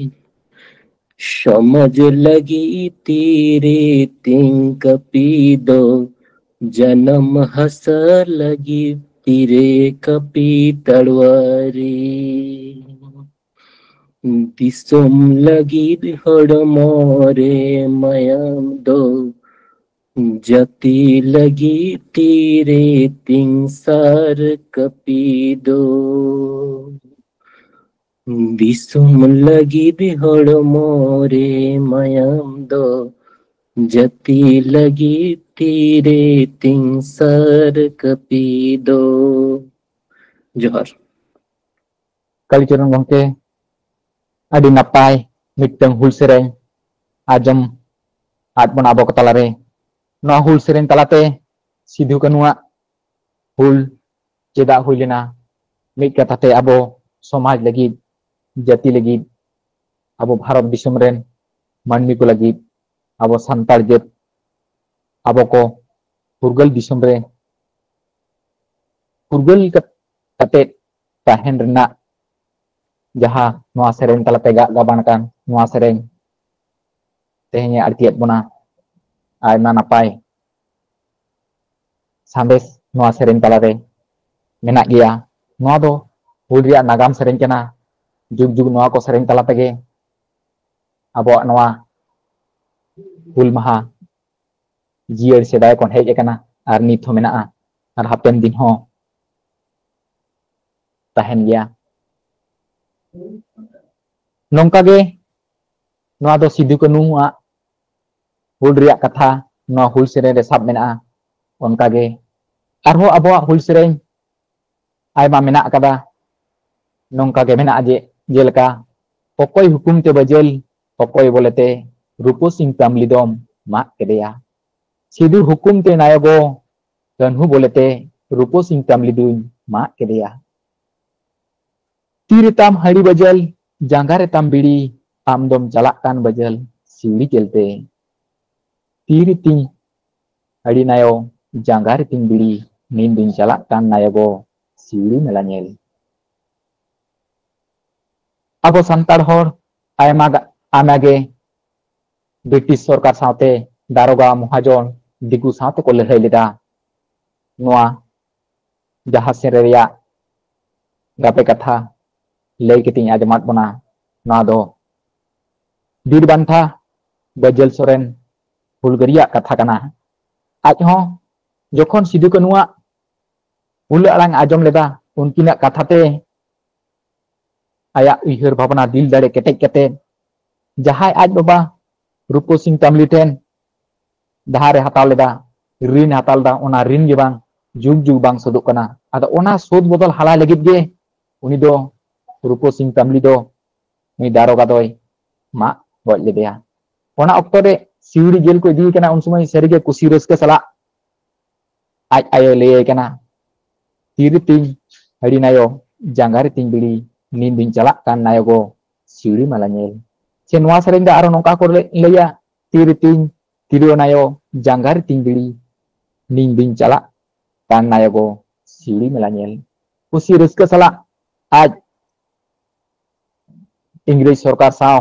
ᱥᱚᱢᱟᱡᱽ ᱞᱟᱹᱜᱤᱫ ᱛᱤᱨᱮ ᱛᱤᱧ ᱠᱟᱹᱯᱤ ᱫᱚ, ᱡᱟᱱᱟᱢ ᱦᱟᱥᱟ ᱞᱟᱹᱜᱤᱫ ᱛᱤᱨᱮ ᱠᱟᱹᱯᱤ ᱛᱟᱲᱣᱟᱨᱤ᱾ ᱫᱤᱥᱚᱢ ᱞᱟᱹᱜᱤᱫ ᱦᱚᱲᱢᱚ ᱨᱮ ᱢᱟᱭᱟᱢ ᱫᱚ, ᱡᱟᱹᱛᱤ ᱞᱟᱹᱜᱤᱫ ᱛᱤᱨᱮ ᱛᱤᱧ ᱥᱟᱨ ᱠᱟᱹᱯᱤ ᱫᱚ᱾ ᱫᱤᱥᱚᱢ ᱞᱟᱹᱜᱤᱫ ᱦᱚᱲᱢᱚ ᱨᱮ ᱢᱟᱭᱟᱢ ᱫᱚ, ᱡᱟᱹᱛᱤ ᱞᱟᱹᱜᱤᱫ ᱛᱤᱨᱮ ᱛᱤᱧ ᱥᱟᱨ ᱠᱟᱹᱯᱤ ᱫᱚ᱾ ᱡᱚᱦᱟᱨ᱾ ᱠᱟᱞᱤᱪᱚᱨᱚᱱ ᱜᱚᱢᱠᱮ, ᱟᱹᱰᱤ ᱱᱟᱯᱟᱭ ᱢᱤᱫᱴᱟᱝ ᱦᱩᱞ ᱥᱮᱨᱮᱧ ᱟᱸᱡᱚᱢ ᱟᱫ ᱵᱚᱱᱟ ᱟᱵᱚ ᱠᱚ ᱛᱟᱞᱟᱨᱮ᱾ ᱱᱚᱣᱟ ᱦᱩᱞ ᱥᱮᱨᱮᱧ ᱛᱟᱞᱟᱛᱮ ᱥᱤᱫᱷᱩ ᱠᱟᱹᱱᱩᱣᱟᱜ ᱦᱩᱞ ᱪᱮᱫᱟᱜ ᱦᱩᱭ ᱞᱮᱱᱟ, ᱢᱤᱫ ᱠᱟᱛᱷᱟ ᱛᱮ ᱟᱵᱚ ᱥᱚᱢᱟᱡᱽ ᱞᱟᱹᱜᱤᱫ, ᱡᱟᱹᱛᱤ ᱞᱟᱹᱜᱤᱫ, ᱟᱵᱚ ᱵᱷᱟᱨᱚᱛ ᱫᱤᱥᱚᱢ ᱨᱮᱱ ᱢᱟᱹᱱᱢᱤ ᱠᱚ ᱞᱟᱹᱜᱤᱫ, ᱟᱵᱚ ᱥᱟᱱᱛᱟᱲ ᱡᱟᱹᱛ, ᱟᱵᱚ ᱠᱚ ᱯᱷᱩᱨᱜᱟᱹᱞ ᱫᱤᱥᱚᱢ ᱨᱮ ᱯᱷᱩᱨᱜᱟᱹᱞ ᱠᱟᱛᱮᱫ ᱛᱟᱦᱮᱱ ᱨᱮᱱᱟᱜ ᱡᱟᱦᱟᱸ ᱱᱚᱣᱟ ᱥᱮᱨᱮᱧ ᱛᱟᱞᱟᱛᱮ ᱜᱟᱜ ᱜᱟᱵᱟᱱ ᱟᱠᱟᱱ ᱱᱚᱣᱟ ᱥᱮᱨᱮᱧ ᱛᱮᱦᱮᱧ ᱮ ᱟᱹᱲᱛᱤᱭᱟᱫ ᱵᱚᱱᱟ᱾ ᱟᱭᱢᱟ ᱱᱟᱯᱟᱭ ᱥᱟᱸᱫᱮᱥ ᱱᱚᱣᱟ ᱥᱮᱨᱮᱧ ᱛᱟᱞᱟᱨᱮ ᱢᱮᱱᱟᱜ ᱜᱮᱭᱟ᱾ ᱱᱚᱣᱟ ᱫᱚ ᱦᱩᱞ ᱨᱮᱭᱟᱜ ᱱᱟᱜᱟᱢ ᱥᱮᱨᱮᱧ ᱠᱟᱱᱟ᱾ ᱡᱩᱜᱽ ᱡᱩᱜᱽ ᱱᱚᱣᱟ ᱠᱚ ᱥᱮᱨᱮᱧ ᱛᱟᱞᱟ ᱛᱮᱜᱮ ᱟᱵᱚᱣᱟᱜ ᱱᱚᱣᱟ ᱦᱩᱞ ᱢᱟᱦᱟ ᱡᱤᱭᱟᱹᱲ ᱥᱮᱫᱟᱭ ᱠᱷᱚᱱ ᱦᱮᱡ ᱟᱠᱟᱱᱟ ᱟᱨ ᱱᱤᱛ ᱦᱚᱸ ᱢᱮᱱᱟᱜᱼᱟ ᱟᱨ ᱦᱟᱯᱮᱱ ᱫᱤᱱ ᱦᱚᱸ ᱛᱟᱦᱮᱱ ᱜᱮᱭᱟ᱾ ᱱᱚᱝᱠᱟ ᱜᱮ ᱱᱚᱣᱟ ᱫᱚ ᱥᱤᱫᱩ ᱠᱟᱹᱱᱩᱣᱟᱜ ᱦᱩᱞ ᱨᱮᱭᱟᱜ ᱠᱟᱛᱷᱟ ᱱᱚᱣᱟ ᱦᱩᱞ ᱥᱮᱨᱮᱧ ᱨᱮ ᱥᱟᱵ ᱢᱮᱱᱟᱜᱼᱟ᱾ ᱚᱱᱠᱟ ᱜᱮ ᱟᱨᱦᱚᱸ ᱟᱵᱚᱣᱟᱜ ᱦᱩᱞ ᱥᱮᱨᱮᱧ ᱟᱭᱢᱟ ᱢᱮᱱᱟᱜ ᱟᱠᱟᱫᱟ᱾ ᱱᱚᱝᱠᱟ ᱜᱮ ᱢᱮᱱᱟᱜᱼᱟ ᱡᱮ, ᱡᱮᱞᱮᱠᱟ, ᱚᱠᱚᱭ ᱦᱩᱠᱩᱢ ᱛᱮ ᱵᱟᱹᱡᱟᱹᱞ, ᱚᱠᱚᱭ ᱵᱚᱞᱮᱛᱮ ᱨᱩᱯᱟᱹᱥᱤᱝ ᱛᱟᱢᱞᱤ ᱫᱚᱢ ᱢᱟᱜ ᱠᱮᱫᱮᱭᱟ᱾ ᱥᱤᱫᱩ ᱦᱩᱠᱩᱢ ᱛᱮ ᱱᱟᱭᱚᱜᱚ, ᱠᱟᱹᱱᱦᱩ ᱵᱚᱞᱮᱛᱮ ᱨᱩᱯᱟᱹᱥᱤᱝ ᱛᱟᱢᱞᱤ ᱫᱩᱧ ᱢᱟᱜ ᱠᱮᱫᱮᱭᱟ᱾ ᱛᱤ ᱨᱮᱛᱟᱢ ᱦᱟᱹᱲᱤ ᱵᱟᱹᱡᱟᱹᱞ, ᱡᱟᱸᱜᱟ ᱨᱮᱛᱟᱢ ᱵᱤᱲᱤ, ᱟᱢ ᱫᱚᱢ ᱪᱟᱞᱟᱜ ᱠᱟᱱ ᱵᱟᱹᱡᱟᱹᱞ ᱥᱤᱣᱲᱤ ᱠᱮᱞᱛᱮ᱾ ᱛᱤ ᱨᱮᱛᱤᱧ ᱦᱟᱹᱲᱤ ᱱᱟᱭᱚ, ᱡᱟᱸᱜᱟ ᱨᱮᱛᱤᱧ ᱵᱤᱲᱤ, ᱱᱤᱧ ᱫᱩᱧ ᱪᱟᱞᱟᱜ ᱠᱟᱱ ᱱᱟᱭᱚᱜᱚ ᱥᱤᱣᱲᱤ ᱢᱮᱞᱟ ᱧᱮᱞ᱾ ᱟᱵᱚ ᱥᱟᱱᱛᱟᱲ ᱦᱚᱲ ᱟᱭᱢᱟ ᱜᱟ-, ᱟᱭᱢᱟ ᱜᱮ ᱵᱨᱤᱴᱤᱥ ᱥᱚᱨᱠᱟᱨ ᱥᱟᱶᱛᱮ ᱫᱟᱨᱚᱜᱟ, ᱢᱚᱦᱟᱡᱚᱱ, ᱫᱤᱠᱩ ᱥᱟᱶᱛᱮ ᱠᱚ ᱞᱟᱹᱲᱦᱟᱹᱭ ᱞᱮᱫᱟ᱾ ᱱᱚᱣᱟ ᱡᱟᱦᱟᱸ ᱥᱮᱨᱮᱧ ᱨᱮᱭᱟᱜ ᱜᱟᱵᱮ ᱠᱟᱛᱷᱟ ᱞᱟᱹᱭ ᱠᱟᱛᱮᱧ ᱟᱸᱡᱚᱢᱟᱫ ᱵᱚᱱᱟ, ᱱᱚᱣᱟ ᱫᱚ ᱵᱤᱨ ᱵᱟᱱᱴᱟ ᱵᱟᱹᱡᱟᱹᱞ ᱥᱚᱨᱮᱱ ᱦᱩᱞᱜᱟᱹᱨᱤᱭᱟᱜ ᱠᱟᱛᱷᱟ ᱠᱟᱱᱟ᱾ ᱟᱡ ᱦᱚᱸ ᱡᱚᱠᱷᱚᱱ ᱥᱤᱫᱩ ᱠᱟᱹᱱᱩᱣᱟᱜ ᱦᱩᱞ ᱟᱲᱟᱝ ᱟᱸᱡᱚᱢ ᱞᱮᱫᱟ, ᱩᱱᱠᱤᱱᱟᱜ ᱠᱟᱛᱷᱟ ᱛᱮ ᱟᱭᱟᱜ ᱩᱭᱦᱟᱹᱨ ᱵᱷᱟᱵᱽᱱᱟ, ᱫᱤᱞ ᱫᱟᱲᱮ ᱠᱮᱴᱮᱡ ᱠᱟᱛᱮ ᱡᱟᱦᱟᱸᱭ ᱟᱡ ᱵᱟᱵᱟ ᱨᱩᱯᱚ ᱥᱤᱝ ᱛᱟᱢᱞᱤ ᱴᱷᱮᱱ ᱫᱷᱟᱨ ᱮ ᱦᱟᱛᱟᱣ ᱞᱮᱫᱟ, ᱨᱤᱱ ᱮ ᱦᱟᱛᱟᱣ ᱞᱮᱫᱟ, ᱚᱱᱟ ᱨᱤᱱ ᱜᱮ ᱵᱟᱝ ᱡᱩᱜᱽ ᱡᱩᱜᱽ ᱵᱟᱝ ᱥᱳᱫᱷᱚᱜ ᱠᱟᱱᱟ᱾ ᱟᱫᱚ ᱚᱱᱟ ᱥᱳᱫᱷ ᱵᱚᱫᱚᱞ ᱦᱟᱞᱟᱭ ᱞᱟᱹᱜᱤᱫ ᱜᱮ ᱩᱱᱤ ᱫᱚ ᱨᱩᱯᱚ ᱥᱤᱝ ᱛᱟᱢᱞᱤ ᱫᱚ ᱩᱱᱤ ᱫᱟᱨᱚᱜᱟ ᱫᱚᱭ ᱢᱟᱜ ᱜᱚᱡ ᱞᱮᱫᱮᱭᱟ᱾ ᱚᱱᱟ ᱚᱠᱛᱚ ᱨᱮ ᱥᱤᱣᱲᱤ ᱡᱮᱞ ᱠᱚ ᱤᱫᱤᱭᱮ ᱠᱟᱱᱟ, ᱩᱱ ᱥᱚᱢᱚᱭ ᱥᱟᱹᱨᱤᱜᱮ ᱠᱩᱥᱤ ᱨᱟᱹᱥᱠᱟᱹ ᱥᱟᱞᱟᱜ ᱟᱡ ᱟᱭᱳᱭ ᱞᱟᱹᱭᱟᱭ ᱠᱟᱱᱟ, "ᱛᱤ ᱨᱮ ᱛᱤᱧ ᱦᱟᱹᱲᱤ ᱱᱟᱭᱚ, ᱡᱟᱸᱜᱟ ᱨᱮ ᱛᱤᱧ ᱵᱤᱲᱤ, ᱱᱤᱧ ᱫᱩᱧ ᱪᱟᱞᱟᱜ ᱠᱟᱱ ᱱᱟᱭᱚ ᱜᱚ ᱥᱤᱣᱲᱤ ᱢᱮᱞᱟ ᱧᱮᱞ᱾" ᱥᱮ ᱱᱚᱣᱟ ᱥᱮᱨᱮᱧ ᱫᱚ ᱟᱨᱚ ᱱᱚᱝᱠᱟ ᱠᱚ ᱞᱟᱹᱭ-, ᱞᱟᱹᱭᱟ, "ᱛᱤ ᱨᱮ ᱛᱤᱧ ᱛᱤᱨᱭᱳ ᱱᱟᱭᱚ, ᱡᱟᱸᱜᱟ ᱨᱮ ᱛᱤᱧ ᱵᱤᱲᱤ, ᱱᱤᱧ ᱫᱩᱧ ᱪᱟᱞᱟᱜ ᱠᱟᱱ ᱱᱟᱭᱚ ᱜᱚ ᱥᱤᱣᱲᱤ ᱢᱮᱞᱟ ᱧᱮᱞ᱾" ᱠᱩᱥᱤ ᱨᱟᱹᱥᱠᱟᱹ ᱥᱟᱞᱟᱜ ᱟᱡ ᱤᱝᱨᱮᱡᱽ ᱥᱚᱨᱠᱟᱨ ᱥᱟᱶ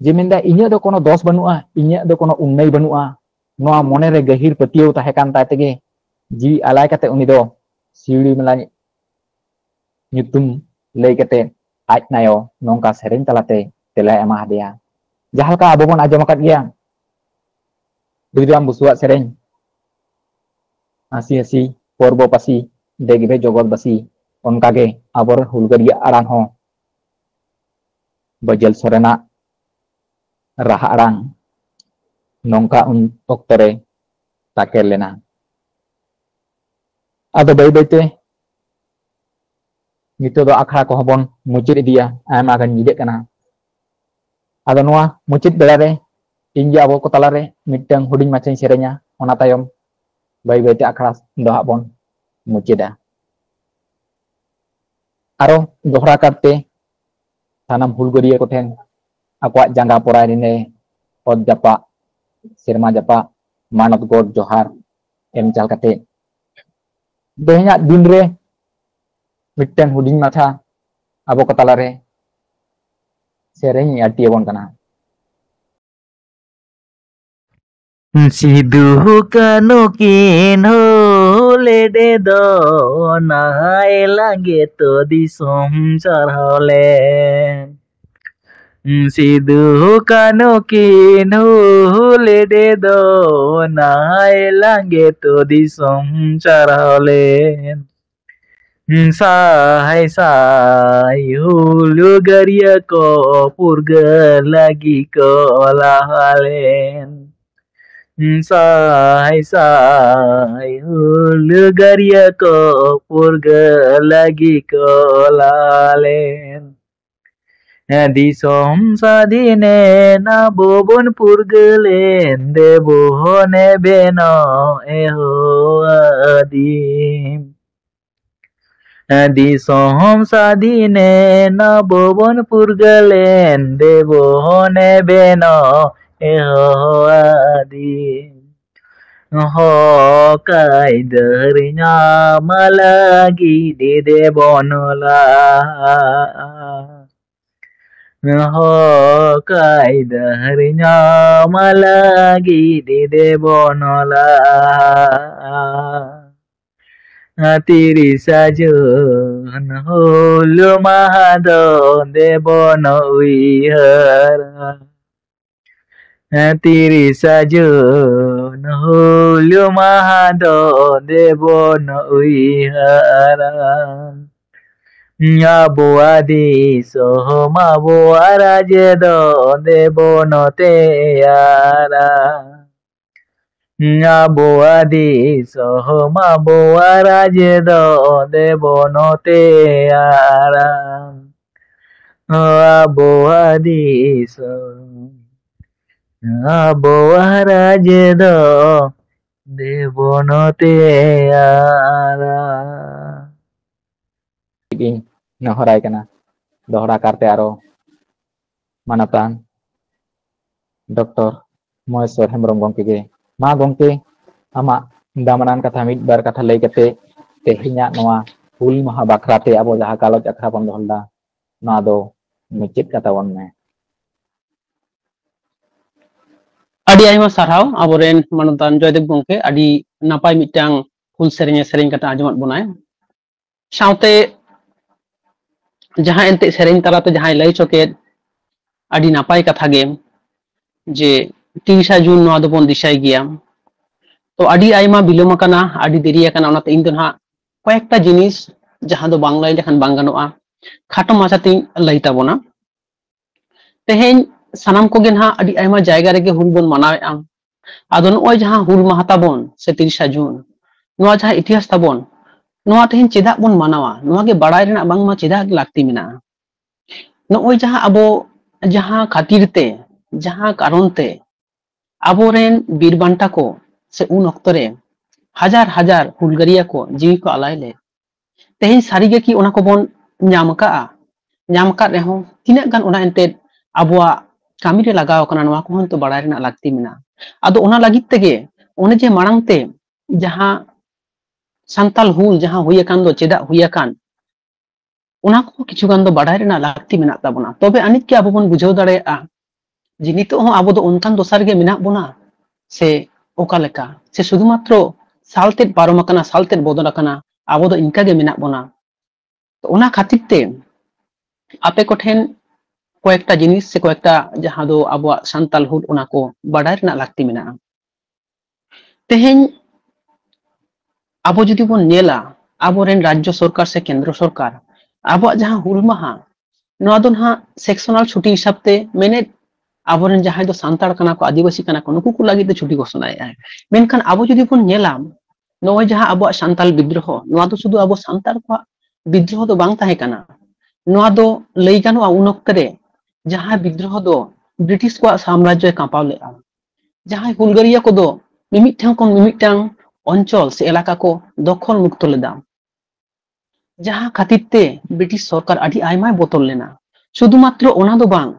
ᱡᱮ ᱢᱮᱱᱫᱟ, "ᱤᱧᱟᱹᱜ ᱫᱚ ᱠᱳᱱᱳ ᱫᱚᱥ ᱵᱟᱹᱱᱩᱜᱼᱟ, ᱤᱧᱟᱹᱜ ᱫᱚ ᱠᱳᱱᱳ ᱩᱱᱱᱟᱹᱭ ᱵᱟᱹᱱᱩᱜᱼᱟ", ᱱᱚᱣᱟ ᱢᱚᱱᱮᱨᱮ ᱜᱟᱹᱦᱤᱨ ᱯᱟᱹᱛᱭᱟᱹᱣ ᱛᱟᱦᱮᱸ ᱠᱟᱱ ᱛᱟᱭ ᱛᱮᱜᱮ ᱡᱤᱣᱤ ᱟᱞᱟᱭ ᱠᱟᱛᱮ ᱩᱱᱤ ᱫᱚ ᱥᱤᱣᱲᱤ ᱢᱮᱞᱟ ᱧᱩᱛᱩᱢ ᱞᱟᱹᱭ ᱠᱟᱛᱮ ᱟᱡ ᱱᱟᱭᱚ ᱱᱚᱝᱠᱟ ᱥᱮᱨᱮᱧ ᱛᱟᱞᱟᱛᱮ ᱛᱮᱞᱟᱭ ᱮᱢᱟ ᱦᱟᱫᱮᱭᱟ᱾ ᱡᱟᱦᱟᱸ ᱞᱮᱠᱟ ᱟᱵᱚ ᱵᱚᱱ ᱟᱸᱡᱚᱢ ᱟᱠᱟᱫ ᱜᱮᱭᱟ ᱵᱤᱨᱟᱢ ᱵᱩᱥᱩᱣᱟᱜ ᱥᱮᱨᱮᱧ, "ᱦᱟᱹᱥᱤ ᱦᱟᱹᱥᱤ ᱯᱚᱨᱵᱚ ᱯᱟᱹᱥᱤ, ᱫᱮᱜᱽᱵᱷᱮ ᱡᱚᱜᱚᱛ ᱵᱟᱹᱥᱤ", ᱚᱱᱠᱟᱜᱮ ᱟᱵᱚᱨᱮᱱ ᱦᱩᱞᱜᱟᱹᱨᱤᱭᱟᱹ ᱟᱲᱟᱝ ᱦᱚᱸ ᱵᱟᱹᱡᱟᱹᱞ ᱥᱚᱨᱮᱱᱟᱜ ᱨᱟᱦᱟ ᱟᱲᱟᱝ ᱱᱚᱝᱠᱟ ᱩᱱ ᱚᱠᱛᱚ ᱨᱮ ᱛᱟᱠᱮᱨ ᱞᱮᱱᱟ᱾ ᱟᱫᱚ ᱵᱟᱹᱭ ᱵᱟᱹᱭᱛᱮ ᱱᱤᱛᱚᱜ ᱫᱚ ᱟᱠᱷᱲᱟ ᱠᱚᱦᱚᱸ ᱵᱚᱱ ᱢᱩᱪᱟᱹᱫ ᱤᱫᱤᱭᱟ, ᱟᱭᱢᱟ ᱜᱟᱱ ᱧᱤᱫᱟᱹᱜ ᱠᱟᱱᱟ᱾ ᱟᱫᱚ ᱱᱚᱣᱟ ᱢᱩᱪᱟᱹᱫ ᱵᱮᱲᱟ ᱨᱮ ᱤᱧ ᱜᱮ ᱟᱵᱚ ᱠᱚ ᱛᱟᱞᱟᱨᱮ ᱢᱤᱫᱴᱟᱝ ᱦᱩᱰᱤᱧ ᱢᱟᱪᱷᱟᱧ ᱥᱮᱨᱮᱧᱟ, ᱚᱱᱟ ᱛᱟᱭᱚᱢ ᱵᱟᱹᱭ ᱵᱟᱹᱭᱛᱮ ᱟᱠᱷᱲᱟ ᱫᱚ ᱦᱟᱸᱜ ᱵᱚᱱ ᱢᱩᱪᱟᱹᱫᱟ᱾ ᱟᱨᱚ ᱫᱚᱦᱲᱟ ᱠᱟᱨᱛᱮ ᱥᱟᱱᱟᱢ ᱦᱩᱞᱜᱟᱹᱨᱤᱭᱟᱹ ᱠᱚᱴᱷᱮᱱ ᱟᱠᱚᱣᱟᱜ ᱡᱟᱸᱜᱟ ᱯᱚᱨᱟᱭ ᱨᱤᱱᱮ ᱚᱛ ᱡᱟᱯᱟᱜ, ᱥᱮᱨᱢᱟ ᱡᱟᱯᱟᱜ, ᱢᱟᱱᱚᱛ ᱜᱚᱰ ᱡᱚᱦᱟᱨ ᱮᱢ ᱪᱟᱞ ᱠᱟᱛᱮ ᱛᱮᱦᱮᱧᱟᱜ ᱫᱤᱱ ᱨᱮ ᱢᱤᱫᱴᱟᱝ ᱦᱩᱰᱤᱧ ᱢᱟᱪᱷᱟ ᱟᱵᱚ ᱠᱚ ᱛᱟᱞᱟᱨᱮ ᱥᱮᱨᱮᱧ ᱤᱧ ᱟᱹᱲᱛᱤ ᱟᱵᱚᱱ ᱠᱟᱱᱟ᱾ ᱥᱤᱫᱩ ᱠᱟᱹᱱᱩ ᱠᱤᱱ ᱦᱩᱞ ᱞᱮᱫᱮ ᱫᱚ, ᱱᱟᱦᱟᱭ ᱞᱟᱸᱜᱮ ᱛᱚ ᱫᱤᱥᱚᱢ ᱪᱟᱨᱦᱟᱣ ᱞᱮᱱ᱾ ᱥᱤᱫᱩ ᱠᱟᱹᱱᱩ ᱠᱤᱱ ᱦᱩᱞ ᱞᱮᱫᱮ ᱫᱚ, ᱱᱟᱦᱟᱭ ᱞᱟᱸᱜᱮ ᱛᱚ ᱫᱤᱥᱚᱢ ᱪᱟᱨᱦᱟᱣ ᱞᱮᱱ᱾ ᱥᱟᱭ ᱥᱟᱭ ᱦᱩᱞᱜᱟᱹᱨᱤᱭᱟᱹ ᱠᱚ ᱯᱷᱩᱨᱜᱟᱹᱞ ᱞᱟᱹᱜᱤᱫ ᱠᱚ ᱞᱟᱦᱟ ᱞᱮᱱ᱾ ᱥᱟᱭ ᱥᱟᱭ ᱦᱩᱞᱜᱟᱹᱨᱤᱭᱟᱹ ᱠᱚ ᱯᱷᱩᱨᱜᱟᱹᱞ ᱞᱟᱹᱜᱤᱫ ᱠᱚ ᱞᱟᱦᱟ ᱞᱮᱱ᱾ ᱫᱤᱥᱚᱢ ᱥᱟᱹᱫᱷᱤᱱᱮᱱ ᱟᱵᱚ ᱵᱚᱱ ᱯᱷᱩᱨᱜᱟᱹᱞᱮᱱ, ᱫᱮᱵᱚᱱ ᱮᱵᱷᱮᱱᱚᱜ ᱮᱦᱚᱵ ᱟᱹᱫᱤᱢ᱾ ᱫᱤᱥᱚᱢ ᱥᱟᱹᱫᱷᱤᱱᱮᱱ ᱟᱵᱚ ᱵᱚᱱ ᱯᱷᱩᱨᱜᱟᱹᱞᱮᱱ, ᱫᱮᱵᱚᱱ ᱮᱵᱷᱮᱱᱚᱜ ᱮᱦᱚᱵ ᱟᱹᱫᱤᱢ᱾ ᱦᱚᱠ ᱟᱹᱭᱫᱟᱹᱨ ᱧᱟᱢ ᱞᱟᱹᱜᱤᱫ ᱫᱮᱵᱚᱱ ᱞᱟᱦᱟ᱾ ᱦᱚᱠ ᱟᱹᱭᱫᱟᱹᱨ ᱧᱟᱢ ᱞᱟᱹᱜᱤᱫ ᱫᱮᱵᱚᱱ ᱞᱟᱦᱟ᱾ ᱛᱤᱨᱤᱥᱟ ᱡᱩᱱ ᱦᱩᱞ ᱢᱟᱦᱟ ᱫᱚ ᱫᱮᱵᱚᱱ ᱩᱭᱦᱟᱹᱨᱟ᱾ ᱛᱤᱨᱤᱥᱟ ᱡᱩᱱ ᱦᱩᱞ ᱢᱟᱦᱟ ᱫᱚ ᱫᱮᱵᱚᱱ ᱩᱭᱦᱟᱹᱨᱟ᱾ ᱟᱵᱚᱣᱟᱜ ᱫᱤᱥᱚᱢ ᱟᱵᱚᱣᱟᱜ ᱨᱟᱡᱽ ᱫᱚ ᱫᱮᱵᱚᱱ ᱛᱮᱭᱟᱨᱟ᱾ ᱟᱵᱚᱣᱟᱜ ᱫᱤᱥᱚᱢ ᱟᱵᱚᱣᱟᱜ ᱨᱟᱡᱽ ᱫᱚ ᱫᱮᱵᱚᱱ ᱛᱮᱭᱟᱨᱟ᱾ ᱟᱵᱚᱣᱟᱜ ᱫᱤᱥᱚᱢ ᱟᱵᱚᱣᱟᱜ ᱨᱟᱡᱽ ᱫᱚ ᱫᱮᱵᱚᱱ ᱛᱮᱭᱟᱨᱟ᱾ ᱤᱧ ᱱᱮᱦᱚᱨᱟᱭ ᱠᱟᱱᱟ ᱫᱚᱦᱲᱟ ᱠᱟᱨᱛᱮ ᱟᱨᱚ ᱢᱟᱱᱚᱛᱟᱱ ᱰᱚᱠᱴᱚᱨ ᱢᱚᱦᱮᱥᱣᱚᱨ ᱦᱮᱢᱵᱨᱚᱢ ᱜᱚᱢᱠᱮ ᱜᱮ᱾ ᱢᱟ ᱜᱚᱢᱠᱮ, ᱟᱢᱟᱜ ᱫᱟᱢᱟᱱᱟᱱ ᱠᱟᱛᱷᱟ ᱢᱤᱫ ᱵᱟᱨ ᱠᱟᱛᱷᱟ ᱞᱟᱹᱭ ᱠᱟᱛᱮ ᱛᱮᱦᱮᱧᱟᱜ ᱱᱚᱣᱟ ᱦᱩᱞ ᱢᱟᱦᱟ ᱵᱟᱠᱷᱨᱟ ᱛᱮ ᱟᱵᱚ ᱡᱟᱦᱟᱸ ᱜᱟᱞᱚᱪ ᱟᱠᱷᱲᱟ ᱵᱚᱱ ᱫᱚᱦᱚ ᱞᱮᱫᱟ, ᱱᱚᱣᱟ ᱫᱚ ᱢᱩᱪᱟᱹᱫ ᱠᱟᱛᱟ ᱵᱚᱱ ᱢᱮ᱾ ᱟᱹᱰᱤ ᱟᱭᱢᱟ ᱥᱟᱨᱦᱟᱣ ᱟᱵᱚᱨᱮᱱ ᱢᱟᱱᱚᱛᱟᱱ ᱡᱚᱭᱫᱮᱵ ᱜᱚᱢᱠᱮ, ᱟᱹᱰᱤ ᱱᱟᱯᱟᱭ ᱢᱤᱫᱴᱟᱝ ᱦᱩᱞ ᱥᱮᱨᱮᱧᱮ ᱥᱮᱨᱮᱧ ᱠᱟᱛᱮ ᱟᱸᱡᱚᱢᱟᱫ ᱵᱚᱱᱟᱭ᱾ ᱥᱟᱶᱛᱮ ᱡᱟᱦᱟᱸ ᱮᱱᱛᱮ ᱥᱮᱨᱮᱧ ᱛᱟᱞᱟᱛᱮ ᱡᱟᱦᱟᱸᱭ ᱞᱟᱹᱭ ᱦᱚᱪᱚ ᱠᱮᱫ, ᱟᱹᱰᱤ ᱱᱟᱯᱟᱭ ᱠᱟᱛᱷᱟ ᱜᱮ, ᱡᱮ ᱛᱤᱨᱤᱥᱟ ᱡᱩᱱ ᱱᱚᱣᱟ ᱫᱚᱵᱚᱱ ᱫᱤᱥᱟᱹᱭ ᱜᱮᱭᱟ᱾ ᱛᱚ ᱟᱹᱰᱤ ᱟᱭᱢᱟ ᱵᱤᱞᱚᱢ ᱟᱠᱟᱱᱟ, ᱟᱹᱰᱤ ᱫᱮᱨᱤ ᱟᱠᱟᱱᱟ, ᱚᱱᱟᱛᱮ ᱤᱧ ᱫᱚ ᱱᱟᱦᱟᱜ ᱠᱚᱭᱮᱠᱴᱟ ᱡᱤᱱᱤᱥ ᱡᱟᱦᱟᱸ ᱫᱚ ᱵᱟᱝ ᱞᱟᱹᱭ ᱞᱮᱠᱷᱟᱱ ᱵᱟᱝ ᱜᱟᱱᱚᱜᱼᱟ, ᱠᱷᱟᱴᱚ ᱢᱟᱪᱷᱟᱛᱤᱧ ᱞᱟᱹᱭ ᱛᱟᱵᱚᱱᱟ᱾ ᱛᱮᱦᱮᱧ ᱥᱟᱱᱟᱢ ᱠᱚᱜᱮ ᱱᱟᱦᱟᱜ ᱟᱹᱰᱤ ᱟᱭᱢᱟ ᱡᱟᱭᱜᱟ ᱨᱮᱜᱮ ᱦᱩᱞ ᱵᱚᱱ ᱢᱟᱱᱟᱣᱮᱫᱼᱟ᱾ ᱟᱫᱚ ᱱᱚᱜᱼᱚᱭ ᱡᱟᱦᱟᱸ ᱦᱩᱞ ᱢᱟᱦᱟ ᱛᱟᱵᱚᱱ ᱥᱮ ᱛᱤᱨᱤᱥᱟ ᱡᱩᱱ, ᱱᱚᱣᱟ ᱡᱟᱦᱟᱸ ᱤᱛᱤᱦᱟᱥ ᱛᱟᱵᱚᱱ, ᱱᱚᱣᱟ ᱛᱮᱦᱮᱧ ᱪᱮᱫᱟᱜ ᱵᱚᱱ ᱢᱟᱱᱟᱣᱟ? ᱱᱚᱣᱟ ᱜᱮ ᱵᱟᱲᱟᱭ ᱨᱮᱱᱟᱜ ᱵᱟᱝᱢᱟ ᱪᱮᱫᱟᱜ ᱞᱟᱹᱠᱛᱤ ᱢᱮᱱᱟᱜᱼᱟ? ᱱᱚᱜᱼᱚᱭ ᱡᱟᱦᱟᱸ ᱟᱵᱚ ᱡᱟᱦᱟᱸ ᱠᱷᱟᱹᱛᱤᱨ ᱛᱮ, ᱡᱟᱦᱟᱸ ᱠᱟᱨᱚᱱ ᱛᱮ ᱟᱵᱚᱨᱮᱱ ᱵᱤᱨ ᱵᱟᱱᱴᱟ ᱠᱚ ᱥᱮ ᱩᱱ ᱚᱠᱛᱚ ᱨᱮ ᱦᱟᱡᱟᱨ ᱦᱟᱡᱟᱨ ᱦᱩᱞᱜᱟᱹᱨᱤᱭᱟᱹ ᱠᱚ ᱡᱤᱣᱤ ᱠᱚ ᱟᱞᱟᱭ ᱞᱮᱫ, ᱛᱮᱦᱮᱧ ᱥᱟᱹᱨᱤᱜᱮ ᱠᱤ ᱚᱱᱟ ᱠᱚᱵᱚᱱ ᱧᱟᱢ ᱟᱠᱟᱫᱼᱟ? ᱧᱟᱢ ᱟᱠᱟᱫ ᱨᱮᱦᱚᱸ ᱛᱤᱱᱟᱹᱜ ᱜᱟᱱ ᱚᱱᱟ ᱮᱱᱛᱮᱫ ᱟᱵᱚᱣᱟᱜ ᱠᱟᱹᱢᱤ ᱨᱮ ᱞᱟᱜᱟᱣ ᱟᱠᱟᱱᱟ, ᱱᱚᱣᱟ ᱠᱚᱦᱚᱸ ᱛᱚ ᱵᱟᱲᱟᱭ ᱨᱮᱱᱟᱜ ᱞᱟᱹᱠᱛᱤ ᱢᱮᱱᱟᱜᱼᱟ᱾ ᱟᱫᱚ ᱚᱱᱟ ᱞᱟᱹᱜᱤᱫ ᱛᱮᱜᱮ ᱚᱱᱮ ᱡᱮ ᱢᱟᱲᱟᱝ ᱛᱮ ᱡᱟᱦᱟᱸ ᱥᱟᱱᱛᱟᱞ ᱦᱩᱞ ᱡᱟᱦᱟᱸ ᱦᱩᱭ ᱟᱠᱟᱱ ᱫᱚ, ᱪᱮᱫᱟᱜ ᱦᱩᱭ ᱟᱠᱟᱱ, ᱚᱱᱟ ᱠᱚ ᱠᱤᱪᱷᱩ ᱜᱟᱱ ᱫᱚ ᱵᱟᱰᱟᱭ ᱨᱮᱱᱟᱜ ᱞᱟᱹᱠᱛᱤ ᱢᱮᱱᱟᱜ ᱛᱟᱵᱚᱱᱟ᱾ ᱛᱚᱵᱮ ᱟᱹᱱᱤᱡ ᱜᱮ ᱟᱵᱚ ᱵᱚᱱ ᱵᱩᱡᱷᱟᱹᱣ ᱫᱟᱲᱮᱭᱟᱜᱼᱟ ᱡᱮ ᱱᱤᱛᱚᱜ ᱦᱚᱸ ᱟᱵᱚ ᱫᱚ ᱚᱱᱠᱟᱱ ᱫᱚᱥᱟ ᱨᱮᱜᱮ ᱢᱮᱱᱟᱜ ᱵᱚᱱᱟ ᱥᱮ ᱚᱠᱟ ᱞᱮᱠᱟ, ᱥᱮ ᱥᱩᱫᱷᱩ ᱢᱟᱛᱨᱚ ᱥᱟᱞ ᱛᱮᱫ ᱯᱟᱨᱚᱢ ᱟᱠᱟᱱᱟ, ᱥᱟᱞ ᱛᱮᱫ ᱵᱚᱫᱚᱞ ᱟᱠᱟᱱᱟ, ᱟᱵᱚ ᱫᱚ ᱤᱱᱠᱟ ᱜᱮ ᱢᱮᱱᱟᱜ ᱵᱚᱱᱟ᱾ ᱛᱚ ᱚᱱᱟ ᱠᱷᱟᱹᱛᱤᱨ ᱛᱮ ᱟᱯᱮ ᱠᱚᱴᱷᱮᱱ ᱠᱚᱭᱮᱠᱴᱟ ᱡᱤᱱᱤᱥ ᱥᱮ ᱠᱚᱭᱮᱠᱴᱟ ᱡᱟᱦᱟᱸ ᱫᱚ ᱟᱵᱚᱣᱟᱜ ᱥᱟᱱᱛᱟᱞ ᱦᱩᱞ, ᱚᱱᱟ ᱠᱚ ᱵᱟᱰᱟᱭ ᱨᱮᱱᱟᱜ ᱞᱟᱹᱠᱛᱤ ᱢᱮᱱᱟᱜᱼᱟ᱾ ᱛᱮᱦᱮᱧ ᱟᱵᱚ ᱡᱩᱫᱤ ᱵᱚᱱ ᱧᱮᱞᱟ, ᱟᱵᱚᱨᱮᱱ ᱨᱟᱡᱽᱡᱚ ᱥᱚᱨᱠᱟᱨ ᱥᱮ ᱠᱮᱱᱫᱨᱚ ᱥᱚᱨᱠᱟᱨ ᱟᱵᱚᱣᱟᱜ ᱡᱟᱦᱟᱸ ᱦᱩᱞ ᱢᱟᱦᱟ, ᱱᱚᱣᱟ ᱫᱚ ᱱᱟᱦᱟᱜ ᱥᱮᱠᱥᱚᱱᱟᱞ ᱪᱷᱩᱴᱤ ᱦᱤᱥᱟᱹᱵ ᱛᱮ ᱢᱮᱱᱮᱫ, ᱟᱵᱚᱨᱮᱱ ᱡᱟᱦᱟᱸᱭ ᱫᱚ ᱥᱟᱱᱛᱟᱲ ᱠᱟᱱᱟ ᱠᱚ, ᱟᱹᱫᱤᱵᱟᱹᱥᱤ ᱠᱟᱱᱟ ᱠᱚ, ᱱᱩᱠᱩ ᱠᱚ ᱞᱟᱹᱜᱤᱫ ᱫᱚ ᱪᱷᱩᱴᱤ ᱜᱷᱳᱥᱚᱱᱟᱭᱮᱫᱼᱟᱭ᱾ ᱢᱮᱱᱠᱷᱟᱱ ᱟᱵᱚ ᱡᱩᱫᱤ ᱵᱚᱱ ᱧᱮᱞᱟ, ᱱᱚᱜᱼᱚᱭ ᱡᱟᱦᱟᱸ ᱟᱵᱚᱣᱟᱜ ᱥᱟᱱᱛᱟᱞ ᱵᱤᱫᱽᱫᱨᱳᱦᱚ, ᱱᱚᱣᱟ ᱫᱚ ᱥᱩᱫᱷᱩ ᱟᱵᱚ ᱥᱟᱱᱛᱟᱲ ᱠᱚᱣᱟᱜ ᱵᱤᱫᱽᱫᱨᱳᱦᱚ ᱫᱚ ᱵᱟᱝ ᱛᱟᱦᱮᱸ ᱠᱟᱱᱟ᱾ ᱱᱚᱣᱟ ᱫᱚ ᱞᱟᱹᱭ ᱜᱟᱱᱚᱜᱼᱟ, ᱩᱱ ᱚᱠᱛᱮ ᱨᱮ ᱡᱟᱦᱟᱸ ᱵᱤᱫᱽᱫᱨᱳᱦᱚ ᱫᱚ ᱵᱨᱤᱴᱤᱥ ᱠᱚᱣᱟᱜ ᱥᱟᱢᱨᱟᱡᱽᱡᱚᱭ ᱠᱟᱸᱯᱟᱣ ᱞᱮᱫᱼᱟ, ᱡᱟᱦᱟᱸᱭ ᱦᱩᱞᱜᱟᱹᱨᱤᱭᱟᱹ ᱠᱚᱫᱚ ᱢᱤᱢᱤᱫ ᱴᱷᱮᱱ ᱠᱷᱚᱱ ᱢᱤᱢᱤᱫᱴᱟᱝ ᱚᱧᱪᱚᱞ ᱥᱮ ᱮᱞᱟᱠᱟ ᱠᱚ ᱫᱚᱠᱷᱚᱞ ᱢᱩᱠᱛᱚ ᱞᱮᱫᱟ, ᱡᱟᱦᱟᱸ ᱠᱷᱟᱹᱛᱤᱨ ᱛᱮ ᱵᱨᱤᱴᱤᱥ ᱥᱚᱨᱠᱟᱨ ᱟᱹᱰᱤ ᱟᱭᱢᱟᱭ ᱵᱚᱛᱚᱨ ᱞᱮᱱᱟ᱾ ᱥᱩᱫᱷᱩ ᱢᱟᱛᱨᱚ ᱚᱱᱟ ᱫᱚ ᱵᱟᱝ,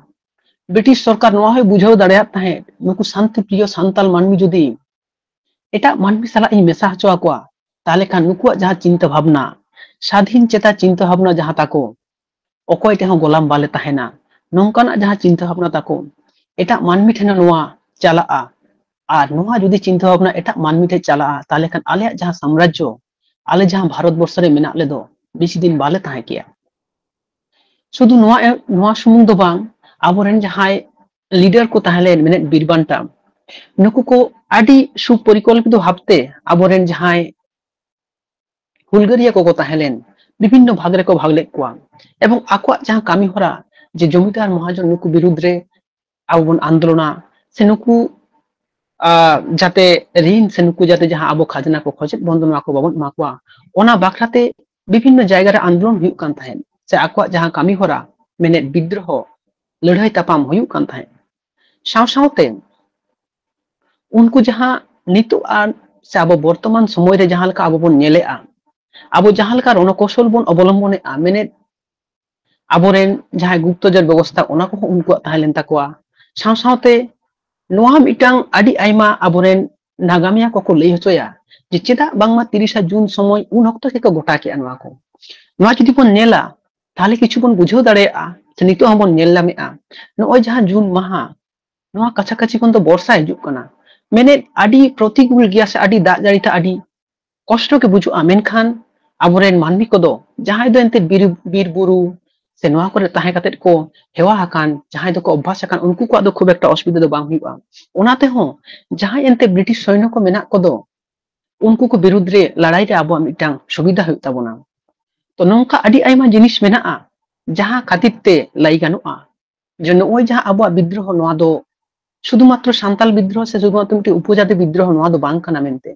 ᱵᱨᱤᱴᱤᱥ ᱥᱚᱨᱠᱟᱨ ᱱᱚᱣᱟ ᱦᱚᱸᱭ ᱵᱩᱡᱷᱟᱹᱣ ᱫᱟᱲᱮᱭᱟᱫ ᱛᱟᱦᱮᱸᱫ, ᱱᱩᱠᱩ ᱥᱟᱱᱛᱤ ᱯᱨᱤᱭᱚ ᱥᱟᱱᱛᱟᱞ ᱢᱟᱹᱱᱢᱤ ᱡᱩᱫᱤ ᱮᱴᱟᱜ ᱢᱟᱹᱱᱢᱤ ᱥᱟᱞᱟᱜ ᱤᱧ ᱢᱮᱥᱟ ᱦᱚᱪᱚ ᱟᱠᱚᱣᱟ, ᱛᱟᱦᱚᱞᱮ ᱠᱷᱟᱱ ᱱᱩᱠᱩᱣᱟᱜ ᱡᱟᱦᱟᱸ ᱪᱤᱱᱛᱟᱹ ᱵᱷᱟᱵᱽᱱᱟ, ᱥᱟᱫᱷᱤᱱ ᱪᱮᱛᱟ ᱪᱤᱱᱛᱟᱹ ᱵᱷᱟᱵᱽᱱᱟ ᱡᱟᱦᱟᱸ ᱛᱟᱠᱚ, ᱚᱠᱚᱭ ᱴᱷᱮᱱ ᱦᱚᱸ ᱜᱚᱞᱟᱢ ᱵᱟᱞᱮ ᱛᱟᱦᱮᱱᱟ, ᱱᱚᱝᱠᱟᱱᱟᱜ ᱡᱟᱦᱟᱸ ᱪᱤᱱᱛᱟᱹ ᱵᱷᱟᱵᱽᱱᱟ ᱛᱟᱠᱚ, ᱮᱴᱟᱜ ᱢᱟᱹᱱᱢᱤ ᱴᱷᱮᱱ ᱦᱚᱸ ᱱᱚᱣᱟ ᱪᱟᱞᱟᱜᱼᱟ᱾ ᱟᱨ ᱱᱚᱣᱟ ᱡᱩᱫᱤ ᱪᱤᱱᱛᱟᱹ ᱵᱷᱟᱵᱽᱱᱟ ᱮᱴᱟᱜ ᱢᱟᱹᱱᱢᱤ ᱴᱷᱮᱱ ᱪᱟᱞᱟᱜᱼᱟ, ᱛᱟᱦᱚᱞᱮ ᱠᱷᱟᱱ ᱟᱞᱮᱭᱟᱜ ᱡᱟᱦᱟᱸ ᱥᱟᱢᱨᱟᱡᱽᱡᱚ, ᱟᱞᱮ ᱡᱟᱦᱟᱸ ᱵᱷᱟᱨᱚᱛ ᱵᱚᱨᱥᱚ ᱨᱮ ᱢᱮᱱᱟᱜ ᱞᱮᱫᱚ, ᱵᱮᱥᱤ ᱫᱤᱱ ᱵᱟᱞᱮ ᱛᱟᱦᱮᱸ ᱠᱮᱭᱟ᱾ ᱥᱩᱫᱷᱩ ᱱᱚᱣᱟ, ᱱᱚᱣᱟ ᱥᱩᱢᱩᱝ ᱫᱚ ᱵᱟᱝ, ᱟᱵᱚᱨᱮᱱ ᱡᱟᱦᱟᱸᱭ ᱞᱤᱰᱟᱨ ᱠᱚ ᱛᱟᱦᱮᱸ ᱞᱮᱱ, ᱢᱮᱱᱮᱫ ᱵᱤᱨ ᱵᱟᱱᱴᱟ, ᱱᱩᱠᱩ ᱠᱚ ᱟᱹᱰᱤ ᱥᱩᱯᱚᱨᱤᱠᱚᱞᱯᱤᱛᱚ ᱵᱷᱟᱵᱽᱛᱮ ᱟᱵᱚᱨᱮᱱ ᱡᱟᱦᱟᱸᱭ ᱦᱩᱞᱜᱟᱹᱨᱤᱭᱟᱹ ᱠᱚᱠᱚ ᱛᱟᱦᱮᱸ ᱞᱮᱱ, ᱵᱤᱵᱷᱤᱱᱱᱚ ᱵᱷᱟᱜᱽ ᱨᱮᱠᱚ ᱵᱷᱟᱜᱽ ᱞᱮᱫ ᱠᱚᱣᱟ᱾ ᱮᱵᱚᱝ ᱟᱠᱚᱣᱟᱜ ᱡᱟᱦᱟᱸ ᱠᱟᱹᱢᱤ ᱦᱚᱨᱟ, ᱡᱮ ᱡᱚᱢᱤᱫᱟᱨ ᱢᱚᱦᱟᱡᱚᱱ ᱱᱩᱠᱩ ᱵᱤᱨᱩᱫᱽ ᱨᱮ ᱟᱵᱚ ᱵᱚᱱ ᱟᱱᱫᱳᱞᱚᱱᱟ, ᱥᱮ ᱱᱩᱠᱩ, ᱟᱦ, ᱡᱟᱛᱮ ᱨᱤᱱ ᱥᱮ ᱱᱩᱠᱩ ᱡᱟᱛᱮ ᱡᱟᱦᱟᱸ ᱟᱵᱚ ᱠᱷᱟᱡᱽᱱᱟ ᱠᱚ ᱠᱷᱚᱡᱮᱫ ᱵᱚᱱ ᱫᱚ, ᱱᱚᱣᱟ ᱠᱚ ᱵᱟᱵᱚᱱ ᱮᱢᱟ ᱠᱚᱣᱟ, ᱚᱱᱟ ᱵᱟᱠᱷᱨᱟᱛᱮ ᱵᱤᱵᱷᱤᱱᱱᱚ ᱡᱟᱭᱜᱟ ᱨᱮ ᱟᱱᱫᱳᱞᱚᱱ ᱦᱩᱭᱩᱜ ᱠᱟᱱ ᱛᱟᱦᱮᱸᱫ, ᱥᱮ ᱟᱠᱚᱣᱟᱜ ᱡᱟᱦᱟᱸ ᱠᱟᱹᱢᱤ ᱦᱚᱨᱟ, ᱢᱮᱱᱮᱫ ᱵᱤᱫᱽᱨᱳᱦᱚ, ᱞᱟᱹᱲᱦᱟᱹᱭ ᱛᱟᱯᱟᱢ ᱦᱩᱭᱩᱜ ᱠᱟᱱ ᱛᱟᱦᱮᱸᱫ᱾ ᱥᱟᱶ ᱥᱟᱶᱛᱮ ᱩᱱᱠᱩ ᱡᱟᱦᱟᱸ ᱱᱤᱛᱚᱜ ᱟᱨ ᱥᱮ ᱟᱵᱚ ᱵᱚᱨᱛᱚᱢᱟᱱ ᱥᱚᱢᱚᱭ ᱨᱮ ᱡᱟᱦᱟᱸ ᱞᱮᱠᱟ ᱟᱵᱚ ᱵᱚᱱ ᱧᱮᱞᱮᱜᱼᱟ, ᱟᱵᱚ ᱡᱟᱦᱟᱸ ᱞᱮᱠᱟ ᱨᱚᱬᱚᱠᱳᱥᱚᱞ ᱵᱚᱱ ᱚᱵᱚᱞᱚᱢᱵᱚᱱᱮᱜᱼᱟ, ᱢᱮᱱᱮᱫ ᱟᱵᱚᱨᱮᱱ ᱡᱟᱦᱟᱸᱭ ᱜᱩᱯᱛᱚᱪᱚᱨ ᱵᱮᱵᱚᱥᱛᱷᱟ, ᱚᱱᱟ ᱠᱚᱦᱚᱸ ᱩᱱᱠᱩᱣᱟᱜ ᱛᱟᱦᱮᱸ ᱞᱮᱱ ᱛᱟᱠᱚᱣᱟ᱾ ᱥᱟᱶ ᱥᱟᱶᱛᱮ ᱱᱚᱣᱟ ᱦᱚᱸ ᱢᱤᱫᱴᱟᱝ ᱟᱹᱰᱤ ᱟᱭᱢᱟ ᱟᱵᱚᱨᱮᱱ ᱱᱟᱜᱟᱢᱤᱭᱟᱹ ᱠᱚᱠᱚ ᱞᱟᱹᱭ ᱦᱚᱪᱚᱭᱟ ᱡᱮ ᱪᱮᱫᱟᱜ ᱵᱟᱝᱢᱟ ᱛᱤᱨᱤᱥᱟ ᱡᱩᱱ ᱥᱚᱢᱚᱭ ᱩᱱ ᱚᱠᱛᱚ ᱜᱮᱠᱚ ᱜᱚᱴᱟ ᱠᱮᱜᱼᱟ ᱱᱚᱣᱟ ᱠᱚ᱾ ᱱᱚᱣᱟ ᱡᱩᱫᱤ ᱵᱚᱱ ᱧᱮᱞᱟ, ᱛᱟᱦᱚᱞᱮ ᱠᱤᱪᱷᱩ ᱵᱚᱱ ᱵᱩᱡᱷᱟᱹᱣ ᱫᱟᱲᱮᱭᱟᱜᱼᱟ, ᱥᱮ ᱱᱤᱛᱚᱜ ᱦᱚᱸᱵᱚᱱ ᱧᱮᱞ ᱧᱟᱢᱮᱜᱼᱟ᱾ ᱱᱚᱜᱼᱚᱭ ᱡᱟᱦᱟᱸ ᱡᱩᱱ ᱢᱟᱦᱟ, ᱱᱚᱣᱟ ᱠᱟᱪᱷᱟ ᱠᱟᱪᱷᱤ ᱠᱷᱚᱱ ᱫᱚ ᱵᱚᱨᱥᱟ ᱦᱤᱡᱩᱜ ᱠᱟᱱᱟ, ᱢᱮᱱᱮᱫ ᱟᱹᱰᱤ ᱯᱨᱚᱛᱤᱠᱩᱞ ᱜᱮᱭᱟ, ᱥᱮ ᱟᱹᱰᱤ ᱫᱟᱜ ᱡᱟᱹᱲᱤ ᱛᱮ ᱟᱹᱰᱤ ᱠᱚᱥᱴᱚ ᱜᱮ ᱵᱩᱡᱷᱟᱹᱜᱼᱟ᱾ ᱢᱮᱱᱠᱷᱟᱱ ᱟᱵᱚᱨᱮᱱ ᱢᱟᱹᱱᱢᱤ ᱠᱚᱫᱚ, ᱡᱟᱦᱟᱸᱭ ᱫᱚ ᱮᱱᱛᱮ ᱵᱤᱨ, ᱵᱤᱨ ᱵᱩᱨᱩ ᱥᱮ ᱱᱚᱣᱟ ᱠᱚᱨᱮ ᱛᱟᱦᱮᱸ ᱠᱟᱛᱮᱫ ᱠᱚ ᱦᱮᱣᱟ ᱟᱠᱟᱱ, ᱡᱟᱦᱟᱸᱭ ᱫᱚᱠᱚ ᱚᱵᱵᱷᱟᱥ ᱟᱠᱟᱱ, ᱩᱱᱠᱩ ᱠᱚᱣᱟᱜ ᱫᱚ ᱠᱷᱩᱵ ᱮᱠᱴᱟ ᱚᱥᱩᱵᱤᱫᱷᱟ ᱫᱚ ᱵᱟᱝ ᱦᱩᱭᱩᱜᱼᱟ᱾ ᱚᱱᱟ ᱛᱮᱦᱚᱸ ᱡᱟᱦᱟᱸᱭ ᱮᱱᱛᱮ ᱵᱨᱤᱴᱤᱥ ᱥᱚᱭᱱᱚ ᱠᱚ ᱢᱮᱱᱟᱜ ᱠᱚᱫᱚ, ᱩᱱᱠᱩ ᱠᱚ ᱵᱤᱨᱩᱫᱽ ᱨᱮ ᱞᱟᱲᱟᱭ ᱨᱮ ᱟᱵᱚᱣᱟᱜ ᱢᱤᱫᱴᱟᱝ ᱥᱩᱵᱤᱫᱷᱟ ᱦᱩᱭᱩᱜ ᱛᱟᱵᱚᱱᱟ᱾ ᱛᱚ, ᱱᱚᱝᱠᱟ ᱟᱹᱰᱤ ᱟᱭᱢᱟ ᱡᱤᱱᱤᱥ ᱢᱮᱱᱟᱜᱼᱟ, ᱡᱟᱦᱟᱸ ᱠᱷᱟᱹᱛᱤᱨ ᱛᱮ ᱞᱟᱹᱭ ᱜᱟᱱᱚᱜᱼᱟ ᱡᱮ ᱱᱚᱜᱼᱚᱭ ᱡᱟᱦᱟᱸ ᱟᱵᱚᱣᱟᱜ ᱵᱤᱫᱽᱨᱳᱦᱚ, ᱱᱚᱣᱟ ᱫᱚ ᱥᱩᱫᱷᱩᱢᱟᱛᱨᱚ ᱥᱟᱱᱛᱟᱞ ᱵᱤᱫᱽᱨᱳᱦᱚ ᱥᱮ ᱥᱩᱫᱷᱩᱢᱟᱛᱨᱚ ᱢᱤᱫᱴᱤᱡ ᱩᱯᱚᱡᱟᱛᱤ ᱵᱤᱫᱽᱨᱳᱦᱚ ᱱᱚᱣᱟ ᱫᱚ ᱵᱟᱝ ᱠᱟᱱᱟ ᱢᱮᱱᱛᱮ᱾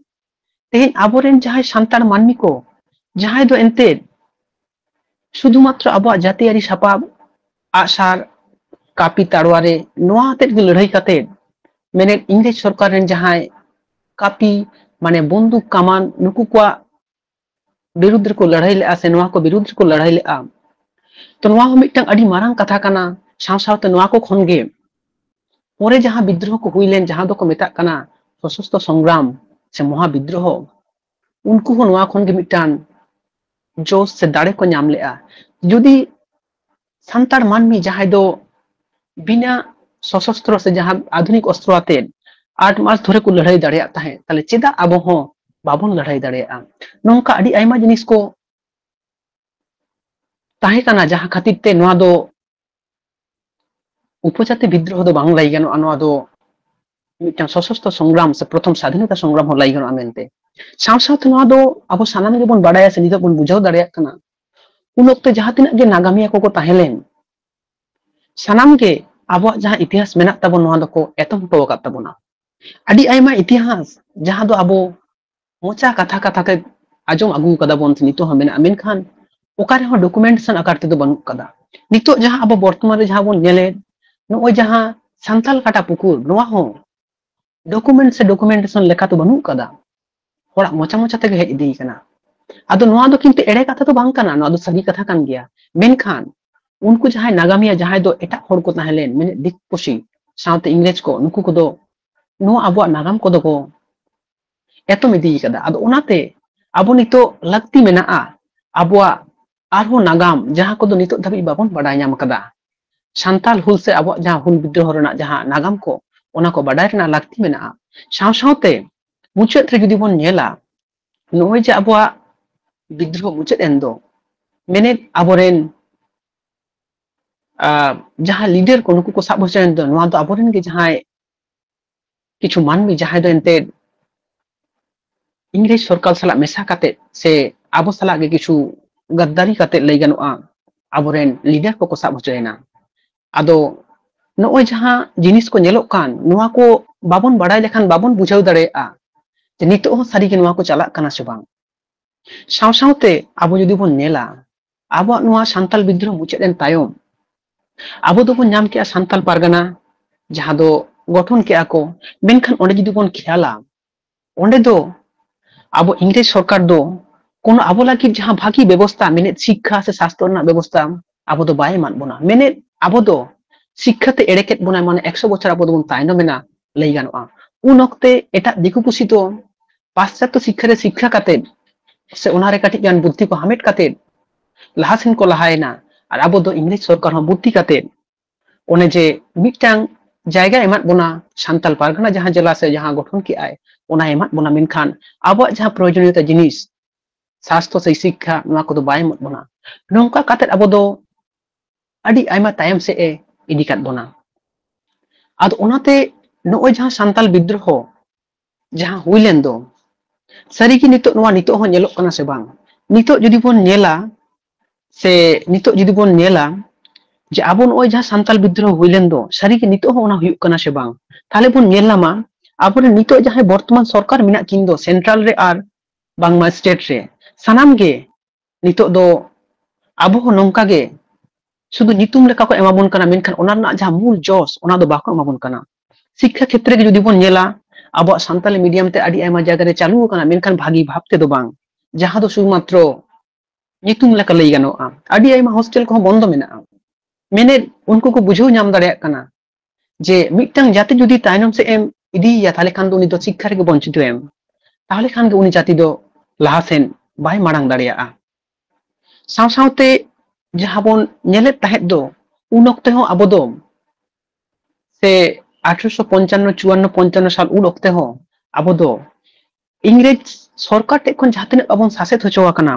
ᱛᱮᱦᱮᱧ ᱟᱵᱚᱨᱮᱱ ᱡᱟᱦᱟᱸᱭ ᱥᱟᱱᱛᱟᱲ ᱢᱟᱹᱱᱢᱤ ᱠᱚ, ᱡᱟᱦᱟᱸᱭ ᱫᱚ ᱮᱱᱛᱮᱫ ᱥᱩᱫᱷᱩᱢᱟᱛᱨᱚ ᱟᱵᱚᱣᱟᱜ ᱡᱟᱹᱛᱤᱭᱟᱹᱨᱤ ᱥᱟᱯᱟᱵ, ᱟᱜᱼᱥᱟᱨ, ᱠᱟᱹᱯᱤ, ᱛᱟᱲᱣᱟᱨᱮ, ᱱᱚᱣᱟ ᱟᱛᱮᱫ ᱜᱮ ᱞᱟᱹᱲᱦᱟᱹᱭ ᱠᱟᱛᱮᱫ, ᱢᱮᱱᱮᱫ ᱤᱝᱨᱮᱡᱽ ᱥᱚᱨᱠᱟᱨ ᱨᱮᱱ ᱡᱟᱦᱟᱸᱭ ᱠᱟᱹᱯᱤ, ᱢᱟᱱᱮ ᱵᱚᱱᱫᱩᱠ, ᱠᱟᱢᱟᱱ, ᱱᱩᱠᱩ ᱠᱚᱣᱟᱜ ᱵᱤᱨᱩᱫᱽ ᱨᱮᱠᱚ ᱞᱟᱹᱲᱦᱟᱹᱭ ᱞᱮᱜᱼᱟ, ᱥᱮ ᱱᱚᱣᱟ ᱠᱚ ᱵᱤᱨᱩᱫᱽ ᱨᱮᱠᱚ ᱞᱟᱹᱲᱦᱟᱹᱭ ᱞᱮᱜᱼᱟ᱾ ᱛᱚ, ᱱᱚᱣᱟ ᱦᱚᱸ ᱢᱤᱫᱴᱟᱝ ᱟᱹᱰᱤ ᱢᱟᱨᱟᱝ ᱠᱟᱛᱷᱟ ᱠᱟᱱᱟ᱾ ᱥᱟᱶ ᱥᱟᱶᱛᱮ ᱱᱚᱣᱟ ᱠᱚ ᱠᱷᱚᱱ ᱜᱮ ᱯᱚᱨᱮ ᱡᱟᱦᱟᱸ ᱵᱤᱫᱽᱨᱳᱦᱚ ᱠᱚ ᱦᱩᱭ ᱞᱮᱱ, ᱡᱟᱦᱟᱸ ᱫᱚᱠᱚ ᱢᱮᱛᱟᱜ ᱠᱟᱱᱟ ᱥᱚᱥᱚᱥᱛᱨᱚ ᱥᱚᱝᱜᱨᱟᱢ ᱥᱮ ᱢᱚᱦᱟ ᱵᱤᱫᱽᱨᱳᱦᱚ, ᱩᱱᱠᱩ ᱦᱚᱸ ᱱᱚᱣᱟ ᱠᱷᱚᱱ ᱜᱮ ᱢᱤᱫᱴᱟᱝ ᱡᱳᱥ ᱥᱮ ᱫᱟᱲᱮ ᱠᱚ ᱧᱟᱢ ᱞᱮᱜᱼᱟ᱾ ᱡᱩᱫᱤ ᱥᱟᱱᱛᱟᱲ ᱢᱟᱹᱱᱢᱤ ᱡᱟᱦᱟᱸᱭ ᱫᱚ ᱵᱤᱱᱟ ᱥᱚᱥᱚᱥᱛᱨᱚ ᱥᱮ ᱡᱟᱦᱟᱸ ᱟᱫᱷᱩᱱᱤᱠ ᱚᱥᱛᱨᱚ ᱟᱛᱮ ᱟᱴ ᱢᱟᱥ ᱫᱷᱚᱨᱮ ᱠᱚ ᱞᱟᱹᱲᱦᱟᱹᱭ ᱫᱟᱲᱮᱭᱟᱜ ᱛᱟᱦᱮᱸᱫ, ᱛᱟᱦᱞᱮ ᱪᱮᱫᱟᱜ ᱟᱵᱚ ᱦᱚᱸ ᱵᱟᱵᱚᱱ ᱞᱟᱹᱲᱦᱟᱹᱭ ᱫᱟᱲᱮᱭᱟᱜᱼᱟ? ᱱᱚᱝᱠᱟ ᱟᱹᱰᱤ ᱟᱭᱢᱟ ᱡᱤᱱᱤᱥ ᱠᱚ ᱛᱟᱦᱮᱸ ᱠᱟᱱᱟ, ᱡᱟᱦᱟᱸ ᱠᱷᱟᱹᱛᱤᱨ ᱛᱮ ᱱᱚᱣᱟ ᱫᱚ ᱩᱯᱚᱡᱟᱛᱤ ᱵᱤᱫᱽᱨᱳᱦᱚ ᱫᱚ ᱵᱟᱝ ᱞᱟᱹᱭ ᱜᱟᱱᱚᱜᱼᱟ, ᱱᱚᱣᱟ ᱫᱚ ᱢᱤᱫᱴᱟᱝ ᱥᱚᱥᱚᱥᱛᱨᱚ ᱥᱚᱝᱜᱨᱟᱢ ᱥᱮ ᱯᱨᱚᱛᱷᱚᱢ ᱥᱟᱫᱷᱤᱱᱚᱛᱟ ᱥᱚᱝᱜᱨᱟᱢ ᱦᱚᱸ ᱞᱟᱹᱭ ᱜᱟᱱᱚᱜᱼᱟ ᱢᱮᱱᱛᱮ᱾ ᱥᱟᱶ ᱥᱟᱶᱛᱮ ᱱᱚᱣᱟ ᱫᱚ ᱟᱵᱚ ᱥᱟᱱᱟᱢ ᱜᱮᱵᱚᱱ ᱵᱟᱲᱟᱭᱟ ᱥᱮ ᱱᱤᱛᱚᱜ ᱵᱚᱱ ᱵᱩᱡᱷᱟᱹᱣ ᱫᱟᱲᱮᱭᱟᱜ ᱠᱟᱱᱟ, ᱩᱱ ᱚᱠᱛᱮ ᱡᱟᱦᱟᱸ ᱛᱤᱱᱟᱹᱜ ᱜᱮ ᱱᱟᱜᱟᱢᱤᱭᱟᱹ ᱠᱚᱠᱚ ᱛᱟᱦᱮᱸ ᱞᱮᱱ, ᱥᱟᱱᱟᱢ ᱜᱮ ᱟᱵᱚᱣᱟᱜ ᱡᱟᱦᱟᱸ ᱤᱛᱤᱦᱟᱥ ᱢᱮᱱᱟᱜ ᱛᱟᱵᱚᱱ, ᱱᱚᱣᱟ ᱫᱚᱠᱚ ᱮᱛᱚᱢ ᱦᱚᱴᱚ ᱟᱠᱟᱫ ᱛᱟᱵᱚᱱᱟ᱾ ᱟᱹᱰᱤ ᱟᱭᱢᱟ ᱤᱛᱤᱦᱟᱥ ᱡᱟᱦᱟᱸ ᱫᱚ ᱟᱵᱚ ᱢᱚᱪᱟ ᱠᱟᱛᱷᱟ ᱠᱟᱛᱷᱟ ᱛᱮ ᱟᱸᱡᱚᱢ ᱟᱹᱜᱩ ᱠᱟᱫᱟ ᱵᱚᱱ, ᱱᱤᱛᱚᱜ ᱦᱚᱸ ᱢᱮᱱᱟᱜᱼᱟ, ᱢᱮᱱᱠᱷᱟᱱ ᱚᱠᱟ ᱨᱮᱦᱚᱸ ᱰᱚᱠᱩᱢᱮᱱᱴᱮᱥᱚᱱ ᱟᱠᱟᱨ ᱛᱮᱫᱚ ᱵᱟᱹᱱᱩᱜ ᱠᱟᱫᱟ᱾ ᱱᱤᱛᱚᱜ ᱡᱟᱦᱟᱸ ᱟᱵᱚ ᱵᱚᱨᱛᱚᱢᱟᱱ ᱨᱮ ᱡᱟᱦᱟᱸ ᱵᱚᱱ ᱧᱮᱞᱮᱫ, ᱱᱚᱜᱼᱚᱭ ᱡᱟᱦᱟᱸ ᱥᱟᱱᱛᱟᱞ ᱠᱟᱴᱟ ᱯᱩᱠᱩᱨ, ᱱᱚᱣᱟ ᱦᱚᱸ ᱰᱚᱠᱩᱢᱮᱱᱴ ᱥᱮ ᱰᱚᱠᱩᱢᱮᱱᱴᱮᱥᱚᱱ ᱞᱮᱠᱟ ᱫᱚ ᱵᱟᱹᱱᱩᱜ ᱠᱟᱫᱟ, ᱦᱚᱲᱟᱜ ᱢᱚᱪᱟ ᱢᱚᱪᱟ ᱛᱮᱜᱮ ᱦᱮᱡ ᱤᱫᱤ ᱠᱟᱱᱟ᱾ ᱟᱫᱚ ᱱᱚᱣᱟ ᱫᱚ ᱠᱤᱱᱛᱩ ᱮᱲᱮ ᱠᱟᱛᱷᱟ ᱫᱚ ᱵᱟᱝ ᱠᱟᱱᱟ, ᱱᱚᱣᱟ ᱫᱚ ᱥᱟᱹᱨᱤ ᱠᱟᱛᱷᱟ ᱠᱟᱱ ᱜᱮᱭᱟ᱾ ᱢᱮᱱᱠᱷᱟᱱ ᱩᱱᱠᱩ ᱡᱟᱦᱟᱸᱭ ᱱᱟᱜᱟᱢᱤᱭᱟᱹ, ᱡᱟᱦᱟᱸᱭ ᱫᱚ ᱮᱴᱟᱜ ᱦᱚᱲ ᱠᱚ ᱛᱟᱦᱮᱸ ᱞᱮᱱ, ᱢᱮᱱᱮᱫ ᱫᱤᱠᱩ ᱯᱩᱥᱤ ᱥᱟᱶᱛᱮ ᱤᱝᱨᱮᱡᱽ ᱠᱚ, ᱱᱩᱠᱩ ᱠᱚᱫᱚ ᱱᱚᱣᱟ ᱟᱵᱚᱣᱟᱜ ᱱᱟᱜᱟᱢ ᱠᱚᱫᱚ ᱠᱚ ᱮᱛᱚᱢ ᱤᱫᱤ ᱠᱟᱫᱟ᱾ ᱟᱫᱚ ᱚᱱᱟᱛᱮ ᱟᱵᱚ ᱱᱤᱛᱚᱜ ᱞᱟᱹᱠᱛᱤ ᱢᱮᱱᱟᱜᱼᱟ ᱟᱵᱚᱣᱟᱜ ᱟᱨᱦᱚᱸ ᱱᱟᱜᱟᱢ, ᱡᱟᱦᱟᱸ ᱠᱚᱫᱚ ᱱᱤᱛᱚᱜ ᱫᱷᱟᱹᱵᱤᱡ ᱵᱟᱵᱚᱱ ᱵᱟᱰᱟᱭ ᱧᱟᱢ ᱠᱟᱫᱟ᱾ ᱥᱟᱱᱛᱟᱞ ᱦᱩᱞ ᱥᱮ ᱟᱵᱚᱣᱟᱜ ᱡᱟᱦᱟᱸ ᱦᱩᱞ ᱵᱤᱫᱽᱨᱳᱦᱚ ᱨᱮᱱᱟᱜ ᱡᱟᱦᱟᱸ ᱱᱟᱜᱟᱢ ᱠᱚ, ᱚᱱᱟ ᱠᱚ ᱵᱟᱰᱟᱭ ᱨᱮᱱᱟᱜ ᱞᱟᱹᱠᱛᱤ ᱢᱮᱱᱟᱜᱼᱟ᱾ ᱥᱟᱶ ᱥᱟᱶᱛᱮ ᱢᱩᱪᱟᱹᱫ ᱨᱮ ᱡᱩᱫᱤ ᱵᱚᱱ ᱧᱮᱞᱟ, ᱱᱚᱜᱼᱚᱭ ᱡᱮ ᱟᱵᱚᱣᱟᱜ ᱵᱤᱫᱽᱨᱳᱦᱚ ᱢᱩᱪᱟᱹᱫ ᱮᱱ ᱫᱚ, ᱢᱮᱱᱮᱫ ᱟᱵᱚᱨᱮᱱ, ᱟᱸ, ᱡᱟᱦᱟᱸ ᱞᱤᱰᱟᱨ ᱠᱚ, ᱱᱩᱠᱩ ᱠᱚ ᱥᱟᱵ ᱦᱚᱪᱚᱭᱮᱱ ᱫᱚ, ᱱᱚᱣᱟ ᱫᱚ ᱟᱵᱚᱨᱮᱱ ᱜᱮ ᱡᱟᱦᱟᱸᱭ ᱠᱤᱪᱷᱩ ᱢᱟᱹᱱᱢᱤ, ᱡᱟᱦᱟᱸᱭ ᱫᱚ ᱮᱱᱛᱮᱫ ᱤᱝᱨᱮᱡᱽ ᱥᱚᱨᱠᱟᱨ ᱥᱟᱞᱟᱜ ᱢᱮᱥᱟ ᱠᱟᱛᱮᱫ ᱥᱮ ᱟᱵᱚ ᱥᱟᱞᱟᱜ ᱜᱮ ᱠᱤᱪᱷᱩ ᱜᱟᱫᱫᱟᱨᱤ ᱠᱟᱛᱮᱫ, ᱞᱟᱹᱭ ᱜᱟᱱᱚᱜᱼᱟ, ᱟᱵᱚᱨᱮᱱ ᱞᱤᱰᱟᱨ ᱠᱚᱠᱚ ᱥᱟᱵ ᱦᱚᱪᱚᱭᱮᱱᱟ᱾ ᱟᱫᱚ ᱱᱚᱜᱼᱚᱭ ᱡᱟᱦᱟᱸ ᱡᱤᱱᱤᱥ ᱠᱚ ᱧᱮᱞᱚᱜ ᱠᱟᱱ, ᱱᱚᱣᱟ ᱠᱚ ᱵᱟᱵᱚᱱ ᱵᱟᱲᱟᱭ ᱞᱮᱠᱷᱟᱱ ᱵᱟᱵᱚᱱ ᱵᱩᱡᱷᱟᱹᱣ ᱫᱟᱲᱮᱭᱟᱜᱼᱟ ᱡᱮ ᱱᱤᱛᱚᱜ ᱦᱚᱸ ᱥᱟᱹᱨᱤᱜᱮ ᱱᱚᱣᱟ ᱠᱚ ᱪᱟᱞᱟᱜ ᱠᱟᱱᱟ ᱥᱮ ᱵᱟᱝ᱾ ᱥᱟᱶ ᱥᱟᱶᱛᱮ ᱟᱵᱚ ᱡᱩᱫᱤ ᱵᱚᱱ ᱧᱮᱞᱟ, ᱟᱵᱚᱣᱟᱜ ᱱᱚᱣᱟ ᱥᱟᱱᱛᱟᱞ ᱵᱤᱫᱽᱨᱳᱦᱚ ᱢᱩᱪᱟᱹᱫ ᱮᱱ ᱛᱟᱭᱚᱢ ᱟᱵᱚ ᱫᱚᱵᱚᱱ ᱧᱟᱢ ᱠᱮᱜᱼᱟ ᱥᱟᱱᱛᱟᱞ ᱯᱟᱨᱜᱟᱱᱟ, ᱡᱟᱦᱟᱸ ᱫᱚ ᱜᱚᱴᱷᱚᱱ ᱠᱮᱜᱼᱟ ᱠᱚ᱾ ᱢᱮᱱᱠᱷᱟᱱ ᱚᱸᱰᱮ ᱡᱩᱫᱤ ᱵᱚᱱ ᱠᱷᱮᱭᱟᱞᱟ, ᱚᱸᱰᱮ ᱫᱚ ᱟᱵᱚ ᱤᱝᱨᱮᱡᱽ ᱥᱚᱨᱠᱟᱨ ᱫᱚ ᱠᱳᱱᱳ ᱟᱵᱚ ᱞᱟᱹᱜᱤᱫ ᱡᱟᱦᱟᱸ ᱵᱷᱟᱹᱜᱤ ᱵᱮᱵᱚᱥᱛᱷᱟ, ᱢᱮᱱᱮᱫ ᱥᱤᱠᱠᱷᱟ ᱥᱮ ᱥᱟᱥᱛᱷᱚ ᱨᱮᱱᱟᱜ ᱵᱮᱵᱚᱥᱛᱷᱟ, ᱟᱵᱚ ᱫᱚ ᱵᱟᱭ ᱮᱢᱟᱫ ᱵᱚᱱᱟ᱾ ᱢᱮᱱᱮᱫ ᱟᱵᱚ ᱫᱚ ᱥᱤᱠᱠᱷᱟ ᱛᱮ ᱮᱲᱮ ᱠᱮᱫ ᱵᱚᱱᱟᱭ, ᱢᱟᱱᱮ ᱮᱠᱥᱚ ᱵᱚᱪᱷᱚᱨ ᱟᱵᱚ ᱫᱚᱵᱚᱱ ᱛᱟᱭᱱᱚᱢ ᱮᱱᱟ, ᱞᱟᱹᱭ ᱜᱟᱱᱚᱜᱼᱟ᱾ ᱩᱱ ᱚᱠᱛᱮ ᱮᱴᱟᱜ ᱫᱤᱠᱩ ᱯᱩᱥᱤ ᱫᱚ ᱯᱟᱥᱪᱟᱛᱛᱚ ᱥᱤᱠᱠᱷᱟ ᱨᱮ ᱥᱤᱠᱠᱷᱟ ᱠᱟᱛᱮᱫ ᱥᱮ ᱚᱱᱟᱨᱮ ᱠᱟᱹᱴᱤᱡ ᱜᱟᱱ ᱵᱩᱫᱽᱫᱷᱤ ᱠᱚ ᱦᱟᱢᱮᱴ ᱠᱟᱛᱮᱫ ᱞᱟᱦᱟ ᱥᱮᱱ ᱠᱚ ᱞᱟᱦᱟᱭᱮᱱᱟ᱾ ᱟᱨ ᱟᱵᱚ ᱫᱚ ᱤᱝᱨᱮᱡᱽ ᱥᱚᱨᱠᱟᱨ ᱦᱚᱸ ᱵᱩᱫᱽᱫᱷᱤ ᱠᱟᱛᱮᱫ ᱚᱱᱮ ᱡᱮ ᱢᱤᱫᱴᱟᱝ ᱡᱟᱭᱜᱟ ᱮᱢᱟᱫ ᱵᱚᱱᱟ, ᱥᱟᱱᱛᱟᱞ ᱯᱟᱨᱜᱟᱱᱟ ᱡᱟᱦᱟᱸ ᱡᱮᱞᱟ ᱥᱮ ᱡᱟᱦᱟᱸ ᱜᱚᱴᱷᱚᱱ ᱠᱮᱜᱼᱟᱭ, ᱚᱱᱟᱭ ᱮᱢᱟᱫ ᱵᱚᱱᱟ, ᱢᱮᱱᱠᱷᱟᱱ ᱟᱵᱚᱣᱟᱜ ᱡᱟᱦᱟᱸ ᱯᱨᱚᱭᱳᱡᱚᱱᱤᱭᱚᱛᱟ ᱡᱤᱱᱤᱥ, ᱥᱟᱥᱛᱷᱚ ᱥᱮ ᱥᱤᱠᱠᱷᱟ, ᱱᱚᱣᱟ ᱠᱚᱫᱚ ᱵᱟᱭ ᱮᱢᱟᱫ ᱵᱚᱱᱟ᱾ ᱱᱚᱝᱠᱟ ᱠᱟᱛᱮᱫ ᱟᱵᱚ ᱫᱚ ᱟᱹᱰᱤ ᱟᱭᱢᱟ ᱛᱟᱭᱚᱢ ᱥᱮᱫ ᱮ ᱤᱫᱤ ᱠᱟᱫ ᱵᱚᱱᱟ᱾ ᱟᱫᱚ ᱚᱱᱟᱛᱮ ᱱᱚᱜᱼᱚᱭ ᱡᱟᱦᱟᱸ ᱥᱟᱱᱛᱟᱞ ᱵᱤᱫᱽᱫᱨᱳᱦᱚ ᱡᱟᱦᱟᱸ ᱦᱩᱭ ᱞᱮᱱ ᱫᱚ, ᱥᱟᱹᱨᱤᱜᱮ ᱱᱤᱛᱚᱜ ᱱᱚᱣᱟ ᱱᱤᱛᱚᱜ ᱦᱚᱸ ᱧᱮᱞᱚᱜ ᱠᱟᱱᱟ ᱥᱮ ᱵᱟᱝ? ᱱᱤᱛᱚᱜ ᱡᱩᱫᱤ ᱵᱚᱱ ᱧᱮᱞᱟ, ᱥᱮ ᱱᱤᱛᱚᱜ ᱡᱩᱫᱤ ᱵᱚᱱ ᱧᱮᱞᱟ ᱡᱮ ᱟᱵᱚ ᱱᱚᱜᱼᱚᱭ ᱡᱟᱦᱟᱸ ᱥᱟᱱᱛᱟᱞ ᱵᱤᱫᱽᱫᱨᱳᱦᱚ ᱦᱩᱭ ᱞᱮᱱ ᱫᱚ, ᱥᱟᱹᱨᱤᱜᱮ ᱱᱤᱛᱚᱜ ᱦᱚᱸ ᱚᱱᱟ ᱦᱩᱭᱩᱜ ᱠᱟᱱᱟ ᱥᱮ ᱵᱟᱝ? ᱛᱟᱦᱞᱮ ᱵᱚᱱ ᱧᱮᱞ ᱧᱟᱢᱟ, ᱟᱵᱚᱨᱮᱱ ᱱᱤᱛᱚᱜ ᱡᱟᱦᱟᱸᱭ ᱵᱚᱨᱛᱚᱢᱟᱱ ᱥᱚᱨᱠᱟᱨ ᱢᱮᱱᱟᱜ ᱠᱤᱱ ᱫᱚ, ᱥᱮᱱᱴᱨᱟᱞ ᱨᱮ ᱟᱨ ᱵᱟᱝᱢᱟ ᱥᱴᱮᱴ ᱨᱮ, ᱥᱟᱱᱟᱢ ᱜᱮ ᱱᱤᱛᱚᱜ ᱫᱚ ᱟᱵᱚ ᱦᱚᱸ ᱱᱚᱝᱠᱟ ᱜᱮ ᱥᱩᱫᱷᱩ ᱧᱩᱛᱩᱢ ᱞᱮᱠᱟ ᱠᱚ ᱮᱢᱟ ᱵᱚᱱ ᱠᱟᱱᱟ, ᱢᱮᱱᱠᱷᱟᱱ ᱚᱱᱟ ᱨᱮᱱᱟᱜ ᱡᱟᱦᱟᱸ ᱢᱩᱞ ᱡᱚᱥ, ᱚᱱᱟ ᱫᱚ ᱵᱟᱠᱚ ᱮᱢᱟ ᱵᱚᱱ ᱠᱟᱱᱟ᱾ ᱥᱤᱠᱠᱷᱟ ᱠᱷᱮᱛᱨᱮ ᱜᱮ ᱡᱩᱫᱤ ᱵᱚᱱ ᱧᱮᱞᱟ, ᱟᱵᱚᱣᱟᱜ ᱥᱟᱱᱛᱟᱞᱤ ᱢᱤᱰᱤᱭᱟᱢ ᱛᱮ ᱟᱹᱰᱤ ᱟᱭᱢᱟ ᱡᱟᱭᱜᱟ ᱨᱮ ᱪᱟᱹᱞᱩ ᱟᱠᱟᱱᱟ, ᱢᱮᱱᱠᱷᱟᱱ ᱵᱷᱟᱹᱜᱤ ᱵᱷᱟᱵ ᱛᱮᱫᱚ ᱵᱟᱝ, ᱡᱟᱦᱟᱸ ᱫᱚ ᱥᱩᱫᱷᱩᱢᱟᱛᱨᱚ ᱧᱩᱛᱩᱢ ᱞᱮᱠᱟ ᱞᱟᱹᱭ ᱜᱟᱱᱚᱜᱼᱟ᱾ ᱟᱹᱰᱤ ᱟᱭᱢᱟ ᱦᱳᱥᱴᱮᱞ ᱠᱚᱦᱚᱸ ᱵᱚᱱᱫᱚ ᱢᱮᱱᱟᱜᱼᱟ᱾ ᱢᱮᱱᱮᱫ, ᱩᱱᱠᱩ ᱠᱚ ᱵᱩᱡᱷᱟᱹᱣ ᱧᱟᱢ ᱫᱟᱲᱮᱭᱟᱜ ᱠᱟᱱᱟ ᱡᱮ ᱢᱤᱫᱴᱟᱝ ᱡᱟᱹᱛᱤ ᱡᱩᱫᱤ ᱛᱟᱭᱱᱚᱢ ᱥᱮᱫ ᱮᱢ ᱤᱫᱤᱭᱮᱭᱟ, ᱛᱟᱦᱞᱮ ᱠᱷᱟᱱ ᱫᱚ ᱩᱱᱤ ᱫᱚ ᱥᱤᱠᱠᱷᱟ ᱨᱮᱜᱮ ᱵᱚᱧᱪᱤᱛ ᱮᱢ, ᱛᱟᱦᱞᱮ ᱠᱷᱟᱱ ᱜᱮ ᱩᱱᱤ ᱡᱟᱹᱛᱤ ᱫᱚ ᱞᱟᱦᱟ ᱥᱮᱱ ᱵᱟᱭ ᱢᱟᱲᱟᱝ ᱫᱟᱲᱮᱭᱟᱜᱼᱟ᱾ ᱥᱟᱶ ᱥᱟᱶᱛᱮ ᱡᱟᱦᱟᱸ ᱵᱚᱱ ᱧᱮᱞᱮᱫ ᱛᱟᱦᱮᱸᱫ ᱫᱚ, ᱩᱱ ᱚᱠᱛᱮ ᱦᱚᱸ ᱟᱵᱚ ᱫᱚ, ᱥᱮ ᱟᱴᱷᱨᱚᱥᱚ ᱯᱚᱧᱪᱟᱱᱱᱚ, ᱪᱩᱣᱟᱱᱱᱚ, ᱯᱚᱧᱪᱟᱱᱱᱚ ᱥᱟᱞ, ᱩᱱ ᱚᱠᱛᱮ ᱦᱚᱸ ᱟᱵᱚ ᱫᱚ ᱤᱝᱨᱮᱡᱽ ᱥᱚᱨᱠᱟᱨ ᱴᱷᱮᱱ ᱠᱷᱚᱱ ᱡᱟᱦᱟᱸ ᱛᱤᱱᱟᱹᱜ ᱟᱵᱚᱱ ᱥᱟᱥᱮᱛ ᱦᱚᱪᱚ ᱟᱠᱟᱱᱟ,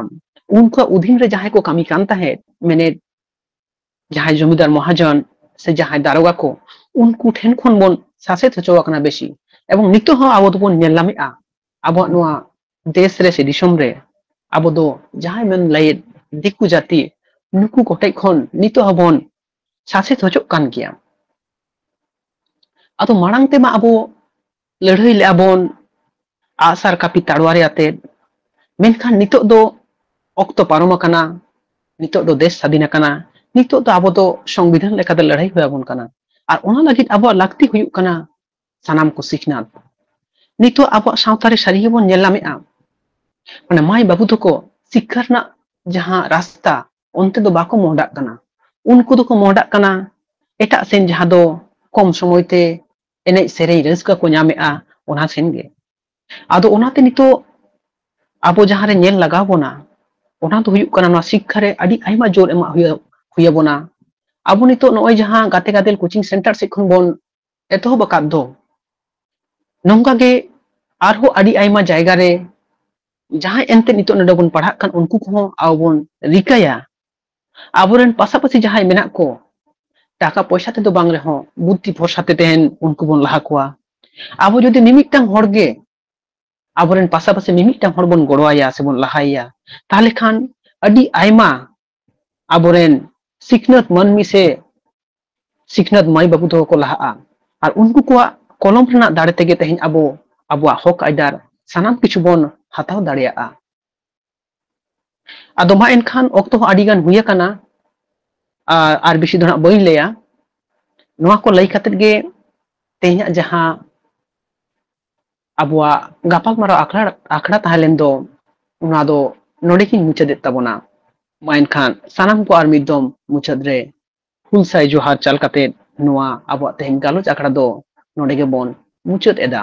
ᱩᱱᱠᱩᱣᱟᱜ ᱚᱫᱷᱤᱱ ᱨᱮ ᱡᱟᱦᱟᱸᱭ ᱠᱚ ᱠᱟᱹᱢᱤ ᱠᱟᱱ ᱛᱟᱦᱮᱸᱫ, ᱢᱮᱱᱮᱫ ᱡᱟᱦᱟᱸᱭ ᱡᱚᱢᱤᱫᱟᱨ ᱢᱚᱦᱟᱡᱚᱱ ᱥᱮ ᱡᱟᱦᱟᱸᱭ ᱫᱟᱨᱚᱜᱟ ᱠᱚ, ᱩᱱᱠᱩ ᱴᱷᱮᱱ ᱠᱷᱚᱱ ᱵᱚᱱ ᱥᱟᱥᱮᱛ ᱦᱚᱪᱚ ᱟᱠᱟᱱᱟ ᱵᱮᱥᱤ᱾ ᱮᱵᱚᱝ ᱱᱤᱛᱚᱜ ᱦᱚᱸ ᱟᱵᱚ ᱫᱚᱵᱚᱱ ᱧᱮᱞ ᱧᱟᱢᱮᱫᱼᱟ, ᱟᱵᱚᱣᱟᱜ ᱱᱚᱣᱟ ᱫᱮᱥ ᱨᱮ ᱥᱮ ᱫᱤᱥᱚᱢ ᱨᱮ ᱟᱵᱚ ᱫᱚ ᱡᱟᱦᱟᱸᱭ ᱢᱮᱱ ᱞᱟᱹᱭᱮᱫ ᱫᱤᱠᱩ ᱡᱟᱹᱛᱤ, ᱱᱩᱠᱩ ᱠᱚᱴᱷᱮᱡ ᱠᱷᱚᱱ ᱱᱤᱛᱚᱜ ᱦᱚᱸᱵᱚᱱ ᱥᱟᱥᱮᱛ ᱦᱚᱪᱚᱜ ᱠᱟᱱ ᱜᱮᱭᱟ᱾ ᱟᱫᱚ ᱢᱟᱲᱟᱝ ᱛᱮᱢᱟ ᱟᱵᱚ ᱞᱟᱹᱲᱦᱟᱹᱭ ᱞᱮᱜᱼᱟ ᱵᱚᱱ, ᱟᱜᱼᱥᱟᱨ ᱠᱟᱹᱯᱤ ᱛᱟᱲᱣᱟᱨᱤ ᱟᱛᱮᱫ, ᱢᱮᱱᱠᱷᱟᱱ ᱱᱤᱛᱚᱜ ᱫᱚ ᱚᱠᱛᱚ ᱯᱟᱨᱚᱢ ᱟᱠᱟᱱᱟ, ᱱᱤᱛᱚᱜ ᱫᱚ ᱫᱮᱥ ᱥᱟᱹᱫᱷᱤᱱ ᱟᱠᱟᱱᱟ, ᱱᱤᱛᱚᱜ ᱫᱚ ᱟᱵᱚ ᱫᱚ ᱥᱚᱝᱵᱤᱫᱷᱟᱱ ᱞᱮᱠᱟᱛᱮ ᱞᱟᱹᱲᱦᱟᱹᱭ ᱦᱩᱭ ᱟᱵᱚᱱ ᱠᱟᱱᱟ᱾ ᱟᱨ ᱚᱱᱟ ᱞᱟᱹᱜᱤᱫ ᱟᱵᱚᱣᱟᱜ ᱞᱟᱹᱠᱛᱤ ᱦᱩᱭᱩᱜ ᱠᱟᱱᱟ ᱥᱟᱱᱟᱢ ᱠᱚ ᱥᱤᱠᱷᱱᱟᱹᱛ᱾ ᱱᱤᱛᱚᱜ ᱟᱵᱚᱣᱟᱜ ᱥᱟᱶᱛᱟ ᱨᱮ ᱥᱟᱹᱨᱤ ᱜᱮᱵᱚᱱ ᱧᱮᱞ ᱧᱟᱢᱮᱫᱼᱟ, ᱢᱟᱱᱮ ᱢᱟᱹᱭ ᱵᱟᱹᱵᱩ ᱛᱟᱠᱚ ᱥᱤᱠᱠᱷᱟ ᱨᱮᱱᱟᱜ ᱡᱟᱦᱟᱸ ᱨᱟᱥᱛᱟ, ᱚᱱᱛᱮ ᱫᱚ ᱵᱟᱠᱚ ᱢᱚᱦᱰᱟᱜ ᱠᱟᱱᱟ᱾ ᱩᱱᱠᱩ ᱫᱚᱠᱚ ᱢᱚᱦᱰᱟᱜ ᱠᱟᱱᱟ ᱮᱴᱟᱜ ᱥᱮᱱ, ᱡᱟᱦᱟᱸ ᱫᱚ ᱠᱚᱢ ᱥᱚᱢᱚᱭ ᱛᱮ ᱮᱱᱮᱡ ᱥᱮᱨᱮᱧ ᱨᱟᱹᱥᱠᱟᱹ ᱠᱚ ᱧᱟᱢᱮᱫᱼᱟ, ᱚᱱᱟ ᱥᱮᱱ ᱜᱮ᱾ ᱟᱫᱚ ᱚᱱᱟᱛᱮ ᱱᱤᱛᱚᱜ ᱟᱵᱚ ᱡᱟᱦᱟᱸ ᱨᱮ ᱧᱮᱞ ᱞᱟᱜᱟᱣ ᱵᱚᱱᱟ, ᱚᱱᱟ ᱫᱚ ᱦᱩᱭᱩᱜ ᱠᱟᱱᱟ ᱱᱚᱣᱟ ᱥᱤᱠᱠᱷᱟ ᱨᱮ ᱟᱹᱰᱤ ᱟᱭᱢᱟ ᱡᱳᱨ ᱮᱢᱟᱜ ᱦᱩᱭᱩᱜ ᱦᱩᱭ ᱟᱵᱚᱱᱟ᱾ ᱟᱵᱚ ᱱᱤᱛᱚᱜ ᱱᱚᱜᱼᱚᱭ ᱡᱟᱦᱟᱸ ᱜᱟᱛᱮ ᱜᱟᱫᱮᱞ ᱠᱳᱪᱤᱝ ᱥᱮᱱᱴᱟᱨ ᱥᱮᱫ ᱠᱷᱚᱱ ᱵᱚᱱ ᱮᱛᱚᱦᱚᱵ ᱟᱠᱟᱫ ᱫᱚ, ᱱᱚᱝᱠᱟ ᱜᱮ ᱟᱨᱦᱚᱸ ᱟᱹᱰᱤ ᱟᱭᱢᱟ ᱡᱟᱭᱜᱟ ᱨᱮ ᱡᱟᱦᱟᱸᱭ ᱮᱱᱛᱮ ᱱᱤᱛᱚᱜ ᱱᱚᱰᱮ ᱵᱚᱱ ᱯᱟᱲᱦᱟᱜ ᱠᱟᱱ, ᱩᱱᱠᱩ ᱠᱚᱦᱚᱸ ᱟᱵᱚ ᱵᱚᱱ ᱨᱤᱠᱟᱹᱭᱟ, ᱟᱵᱚᱨᱮᱱ ᱯᱟᱥᱟᱯᱟᱥᱤ ᱡᱟᱦᱟᱸᱭ ᱢᱮᱱᱟᱜ ᱠᱚ, ᱴᱟᱠᱟ ᱯᱚᱭᱥᱟ ᱛᱮᱫᱚ ᱵᱟᱝ ᱨᱮᱦᱚᱸ ᱵᱩᱫᱽᱫᱷᱤ ᱵᱷᱚᱨᱥᱟ ᱛᱮ ᱛᱮᱦᱮᱧ ᱩᱱᱠᱩ ᱵᱚᱱ ᱞᱟᱦᱟ ᱠᱚᱣᱟ᱾ ᱟᱵᱚ ᱡᱩᱫᱤ ᱢᱤᱢᱤᱫᱴᱟᱝ ᱦᱚᱲ ᱜᱮ ᱟᱵᱚᱨᱮᱱ ᱯᱟᱥᱟᱯᱟᱥᱤ ᱢᱤᱢᱤᱫᱴᱟᱝ ᱦᱚᱲ ᱵᱚᱱ ᱜᱚᱲᱚᱣᱟᱭᱟ ᱥᱮᱵᱚᱱ ᱞᱟᱦᱟᱭᱮᱭᱟ, ᱛᱟᱦᱚᱞᱮ ᱠᱷᱟᱱ ᱟᱹᱰᱤ ᱟᱭᱢᱟ ᱟᱵᱚᱨᱮᱱ ᱥᱤᱠᱷᱱᱟᱹᱛ ᱢᱟᱹᱱᱢᱤ ᱥᱮ ᱥᱤᱠᱷᱱᱟᱹᱛ ᱢᱟᱹᱭ ᱵᱟᱹᱵᱩ ᱛᱟᱠᱚ ᱠᱚ ᱞᱟᱦᱟᱜᱼᱟ᱾ ᱟᱨ ᱩᱱᱠᱩ ᱠᱚᱣᱟᱜ ᱠᱚᱞᱚᱢ ᱨᱮᱱᱟᱜ ᱫᱟᱲᱮ ᱛᱮᱜᱮ ᱛᱮᱦᱮᱧ ᱟᱵᱚ ᱟᱵᱚᱣᱟᱜ ᱦᱚᱠ ᱟᱭᱫᱟᱨ ᱥᱟᱱᱟᱢ ᱠᱤᱪᱷᱩ ᱵᱚᱱ ᱦᱟᱛᱟᱣ ᱫᱟᱲᱮᱭᱟᱜᱼᱟ᱾ ᱟᱫᱚ ᱢᱟ ᱮᱱᱠᱷᱟᱱ ᱚᱠᱛᱚ ᱦᱚᱸ ᱟᱹᱰᱤ ᱜᱟᱱ ᱦᱩᱭ ᱟᱠᱟᱱᱟ, ᱟᱨ, ᱟᱨ ᱵᱮᱥᱤ ᱫᱚ ᱦᱟᱸᱜ ᱵᱟᱹᱧ ᱞᱟᱹᱭᱟ᱾ ᱱᱚᱣᱟ ᱠᱚ ᱞᱟᱹᱭ ᱠᱟᱛᱮᱫ ᱜᱮ ᱛᱮᱦᱮᱧᱟᱜ ᱡᱟᱦᱟᱸ ᱟᱵᱚᱣᱟᱜ ᱜᱟᱯᱟᱞᱢᱟᱨᱟᱣ ᱟᱠᱷᱲᱟ, ᱟᱠᱷᱲᱟ ᱛᱟᱦᱮᱸ ᱞᱮᱱ ᱫᱚ, ᱚᱱᱟ ᱫᱚ ᱱᱚᱰᱮ ᱜᱤᱧ ᱢᱩᱪᱟᱹᱫᱮᱫ ᱛᱟᱵᱚᱱᱟ᱾ ᱢᱟ ᱮᱱᱠᱷᱟᱱ ᱥᱟᱱᱟᱢ ᱠᱚ ᱟᱨ ᱢᱤᱫ ᱫᱚᱢ ᱢᱩᱪᱟᱹᱫ ᱨᱮ ᱦᱩᱞ ᱥᱟᱹᱭ ᱡᱚᱦᱟᱨ ᱪᱟᱞ ᱠᱟᱛᱮᱫ ᱱᱚᱣᱟ ᱟᱵᱚᱣᱟᱜ ᱛᱮᱦᱮᱧ ᱜᱟᱞᱚᱪ ᱟᱠᱷᱲᱟ ᱫᱚ ᱱᱚᱰᱮ ᱜᱮᱵᱚᱱ ᱢᱩᱪᱟᱹᱫ ᱮᱫᱟ᱾